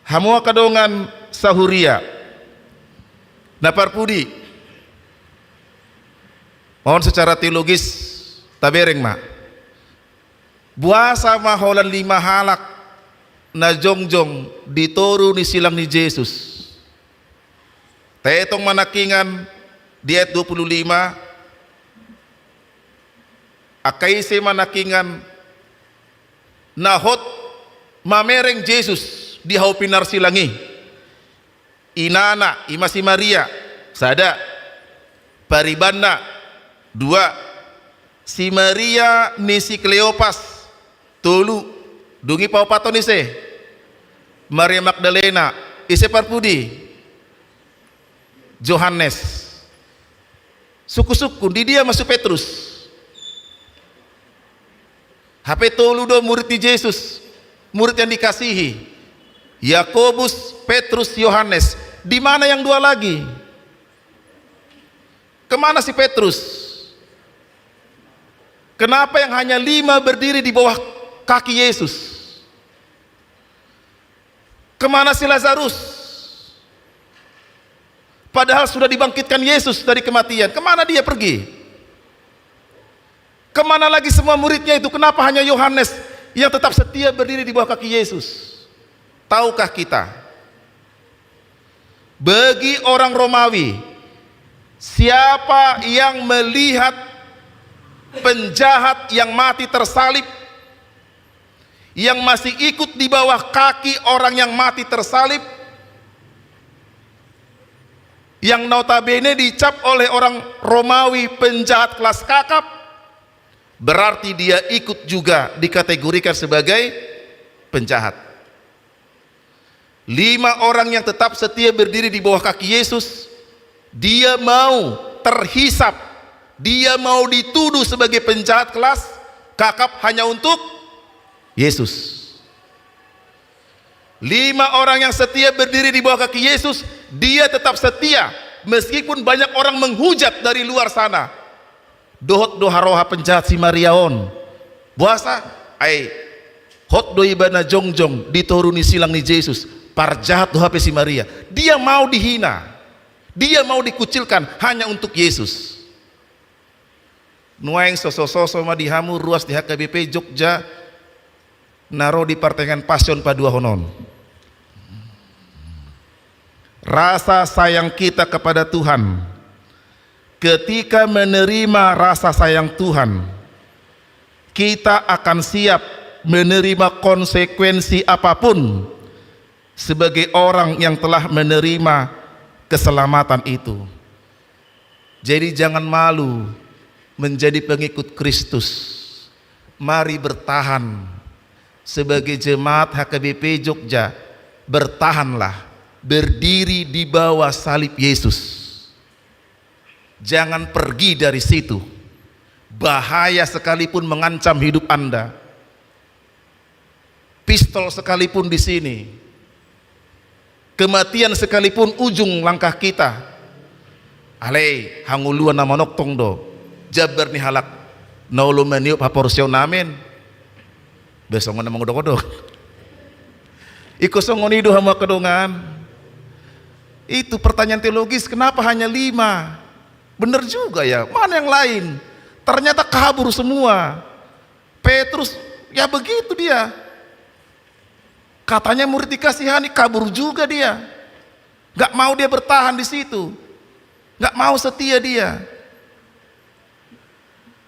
Hamu angka dongan sahuria na parpudi, on secara teologis tabereng ma. Boasa ma holan lima halak na jongjong di toru ni silang ni Jesus? Taetong manangkingan di ayat dua puluh lima, angka ise manangkingan na hot mamereng Jesus di hau pinarsilang i? Inana, i ma si Maria, sada. Paribanna, dua. Si Maria ni si Kleopas, tolu. Dung i paopathon ise? Maria Magdalena. Ise parpudi? Johannes. Sungkun-sungkun, di dia ma si Petrus? Hape tolu do murid ni Jesus, murid yang dikasihi. Yakobus, Petrus, Yohanes. Di mana yang dua lagi? Kemana si Petrus? Kenapa yang hanya lima berdiri di bawah kaki Yesus? Kemana si Lazarus? Padahal sudah dibangkitkan Yesus dari kematian. Kemana dia pergi? Kemana lagi semua muridnya itu? Kenapa hanya Yohanes yang tetap setia berdiri di bawah kaki Yesus? Tahukah kita? Bagi orang Romawi, siapa yang melihat penjahat yang mati tersalib, yang masih ikut di bawah kaki orang yang mati tersalib, yang notabene dicap oleh orang Romawi penjahat kelas kakap, berarti dia ikut juga dikategorikan sebagai penjahat. Lima orang yang tetap setia berdiri di bawah kaki Yesus, dia mau terhisap, dia mau dituduh sebagai penjahat kelas kakap hanya untuk Yesus. Lima orang yang setia berdiri di bawah kaki Yesus, dia tetap setia meskipun banyak orang menghujat dari luar sana. Dohot do haroha penjahat si Maria on. Boasa? Ai hot do ibana jongjong di toru ni silang ni Jesus. Parjahat do hape si Maria. Dia mau dihina. Dia mau dikucilkan hanya untuk Yesus. Nuaeng sosososo ma di hamu ruas di H K B P Jogja na ro di partengahan Passion paduahon on. Rasa sayang kita kepada Tuhan. Ketika menerima rasa sayang Tuhan, kita akan siap menerima konsekuensi apapun sebagai orang yang telah menerima keselamatan itu. Jadi, jangan malu menjadi pengikut Kristus. Mari bertahan. Sebagai jemaat H K B P Jogja, bertahanlah berdiri di bawah salib Yesus. Jangan pergi dari situ. Bahaya sekalipun mengancam hidup Anda. Pistol sekalipun di sini. Kematian sekalipun ujung langkah kita. Alai hangoluan na manongtong do. Jambar ni halak na olo maniop haporseaon amen. Be songon na mangodok-odok. Iko songon i do hamu angka dongan. Itu pertanyaan teologis, kenapa hanya lima? Benar juga ya, mana yang lain? Ternyata kabur semua. Petrus, ya begitu dia. Katanya murid dikasihani, kabur juga dia. Nggak mau dia bertahan di situ. Nggak mau setia dia.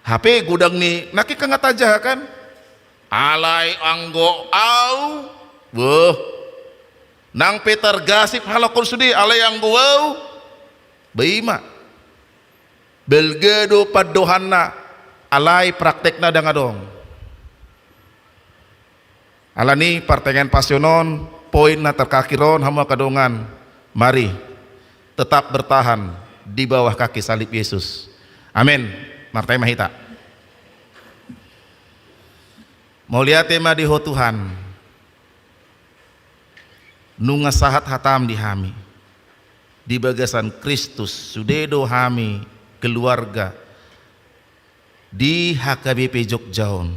Hape godang ni nangkin nunga tajaha kan? Alai anggo au, beuh. Nang pe targasip halak on sude, alai anggo au, beuh, i ma. Balga do pandohanna, alai praktekna ndang adong. Alani partengahan Passion on, poin na terakhir on, hamu angka dongan, mari tetap bertahan di bawah kaki salib Yesus. Amin. Martangiang ma hita. Mauliate ma di Ho Tuhan. Nunga sahat hataM di hami. Di bagasan Kristus, sude do hami keluarga di H K B P Jogja on.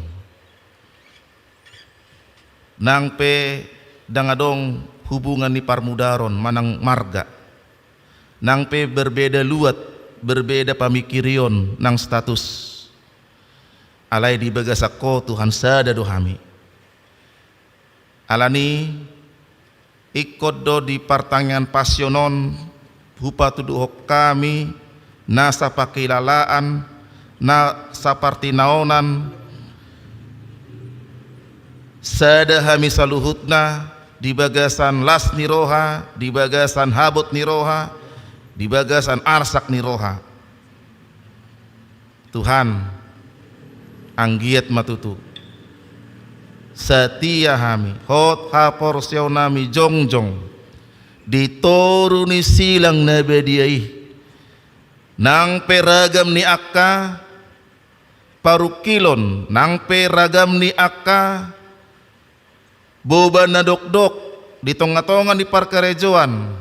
Nang pe ndang adong hubungan ni parmudaron manang marga. Nang pe berbeda luat, berbeda pamikirion nang status. Alai di bagasan Ho Tuhan sada do hami. Alani ingkon do di partangiangan Passion on hupatuduhon hami na sapakilalaan, na sapartinaonan, sada hami saluhutna di bagasan las ni roha, di bagasan habot ni roha, di bagasan arsak ni roha. Tuhan, anggiat ma tutu satia hami, hot haporseaonnami jongjong di toru ni silang na badia i. Nang pe ragam ni angka parungkilon, nang pe ragam ni angka boban na dokdok di tongatonga ni parkarejoan,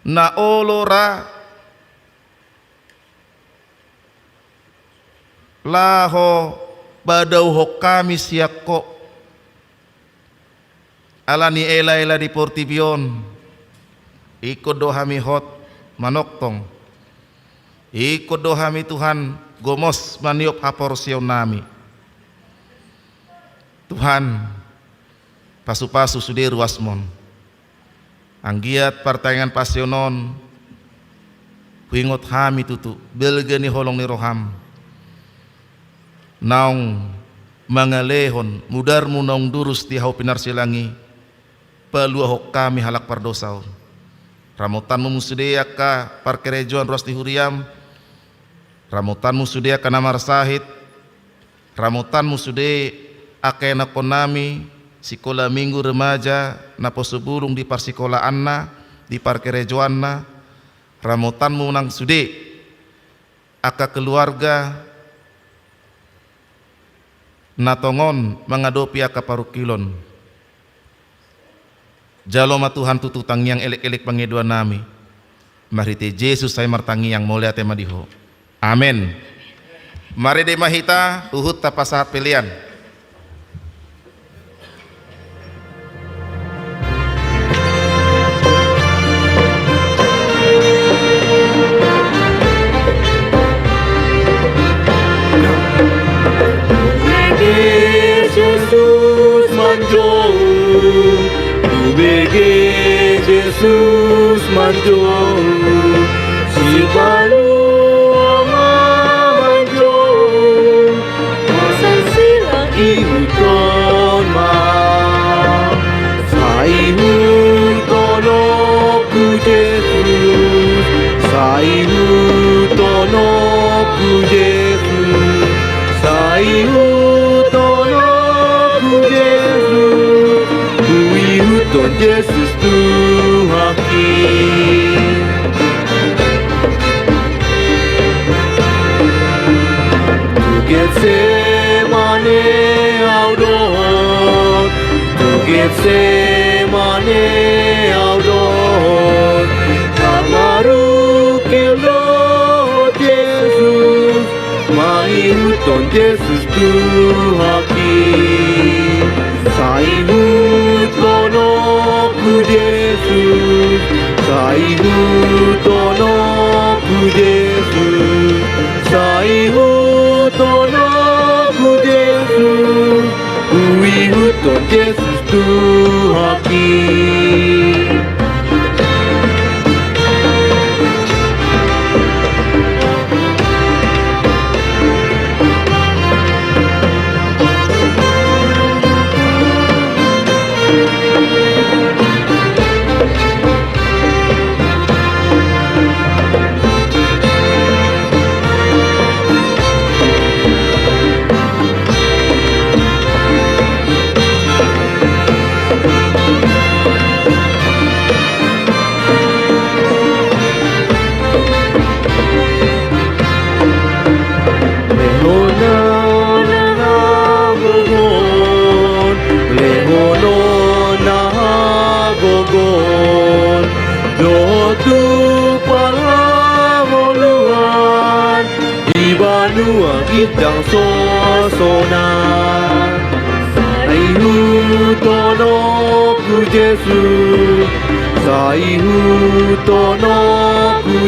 na olo ra laho padaohon hami sian Ho. Ala ni ela-ela di portibi on, ingkon do hami hot manongtong. Ingkon do hami, Tuhan, gomos maniop haporseaonnami. Tuhan, pasu-pasu sude ruasmon. Anggiat partangiangan pasion on, huingot hami tutu balga ni holong ni roham, naung mangalehon mudarmu naung durus di hau pinarsilang i, paluahon hami halak pardosa on. Ramotanmu ma sude angka parkarejoan ruas ni huriam, ramotanmu sude angka na marsahit, ramotanmu sude angka ianakkonnami, sikola minggu, remaja, naposo bulung di parsikolaanna, di parkarejoanna, ramotanmu nang sude angka keluarga na tongon mangadopi angka parungkilon. Jalo ma Tuhan tutu tangiang elek-elek pangidoannami. Marhite Jesus hami martangiang, mauliate ma di Ho. Amen. Marende ma hita, huhut tapasahat pelean. Hubege Jesus manjou, hubege Jesus manjou, Sipalua ma manjou, masa silang ihuthon ma. Sai ihuthon ho Jesus, sai ihuthon ho Jesus, sai ihuthon ho Jesus, huihuthon Jesus Tuhanki. Tu Getsemane au dohot, tu Getsemane au dohot, marungkil dohot Jesus, mangihuthon Jesus Tuhanki. Sai ihuthon ho Jesus, sai ihuthon ho Jesus, sai ihuthon ho Jesus, huihuthon Jesus Tuhanki. Lehon ho na hagogoon, lehon ho na hagogoon, dohot tu parngoluan, di banua ginjang sosonan. Sai ihuthon ho Jesus, sai ihuthon ho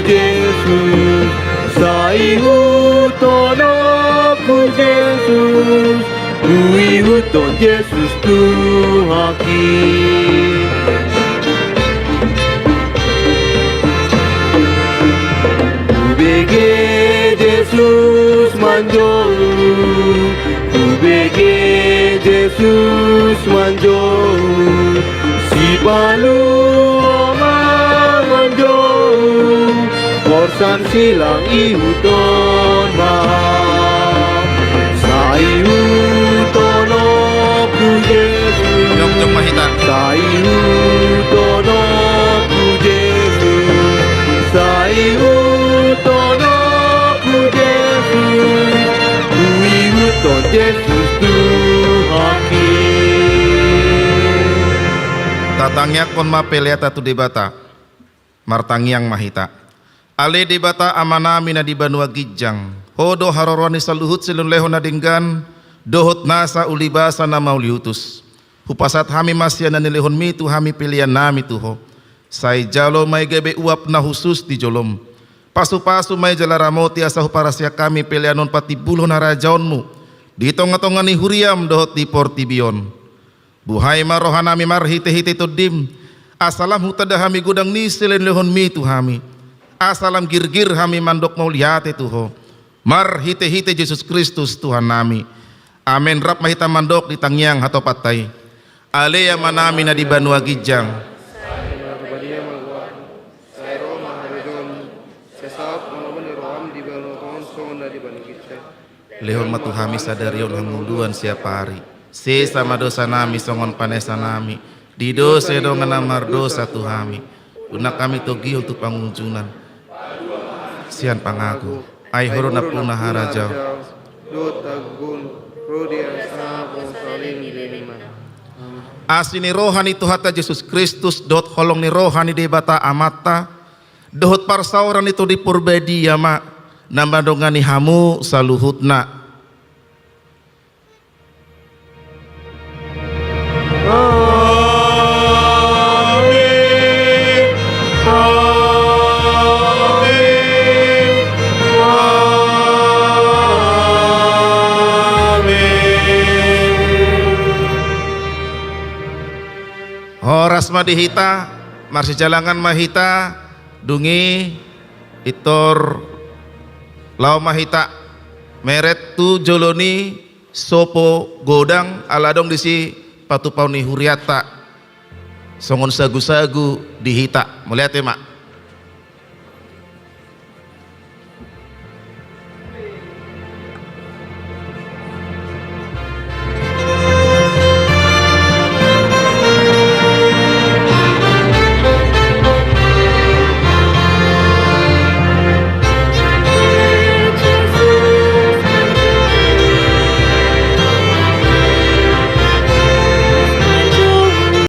Jesus, sai ihuthon ho Jesus, huihuthon Jesus Tuhanki. Hubege Jesus manjou, hubege Jesus manjou, Sipalua ma manjou, borsan silang ihuthon ma. Sai ihuthon ho Jesus. Jongjong ma hita. Sai ihuthon ho Jesus. Sai ihuthon ho Jesus. Huihuthon Jesus Tuhanki. Tatangiangkon ma peleanta tu Debata. Martangiang ma hita. Ale Debata Amanami na di banua ginjang, Ho do haroroan ni saluhut silehonlehon na denggan dohot nasa ulibasa na mauliutus. Hupasahat hami ma sian na nilehonmi tu hami pelean nami tu Ho. Sai jalo ma i gabe uap na hushus di jolom. Pasupasu ma i jala ramoti asa huparsiak hami pelean on patimbulhon harajaonmu di tongatonga ni huriam dohot di portibi on. Buhai ma rohanami marhitehite Tondim, asa lam hutanda hami godang ni silehonlehonmi tu hami, asa lam girgir hami mandok mauliate tu Ho, marhitehite Jesus Kristus Tuhannami. Amen. Rap ma hita mandok di tangiang hatopatta i. Ale Amanami na di banua ginjang. Sai ro ma harajaonmu, sai saut ma lomo ni roham di banua on songon na di banua ginjang. Lehon ma tu hami sadari on hangoluan siapari. Sesa ma dosanami songon panesanami di dosa ni dongan na mardosa tu hami. Unang hami togihon tu pangunjunan sian pangago. Ai Ho do nampuna harajaon, dohot agogo, ro di asa saling lelema. Asi ni roha ni Tuhanta Jesus Kristus dohot holong ni roha ni Debata Amanta dohot parsaoran ni Tondi Parbadia ma na mandongani hamu saluhutna. Amen. Amen. Amen. Horas ma di hita, marsijalangan ma hita, dung i pintor laho ma hita meret tu jolo ni sopo godang ala adong disi patupaon ni hurianta songon sagusagu di hita. Mauliate ma.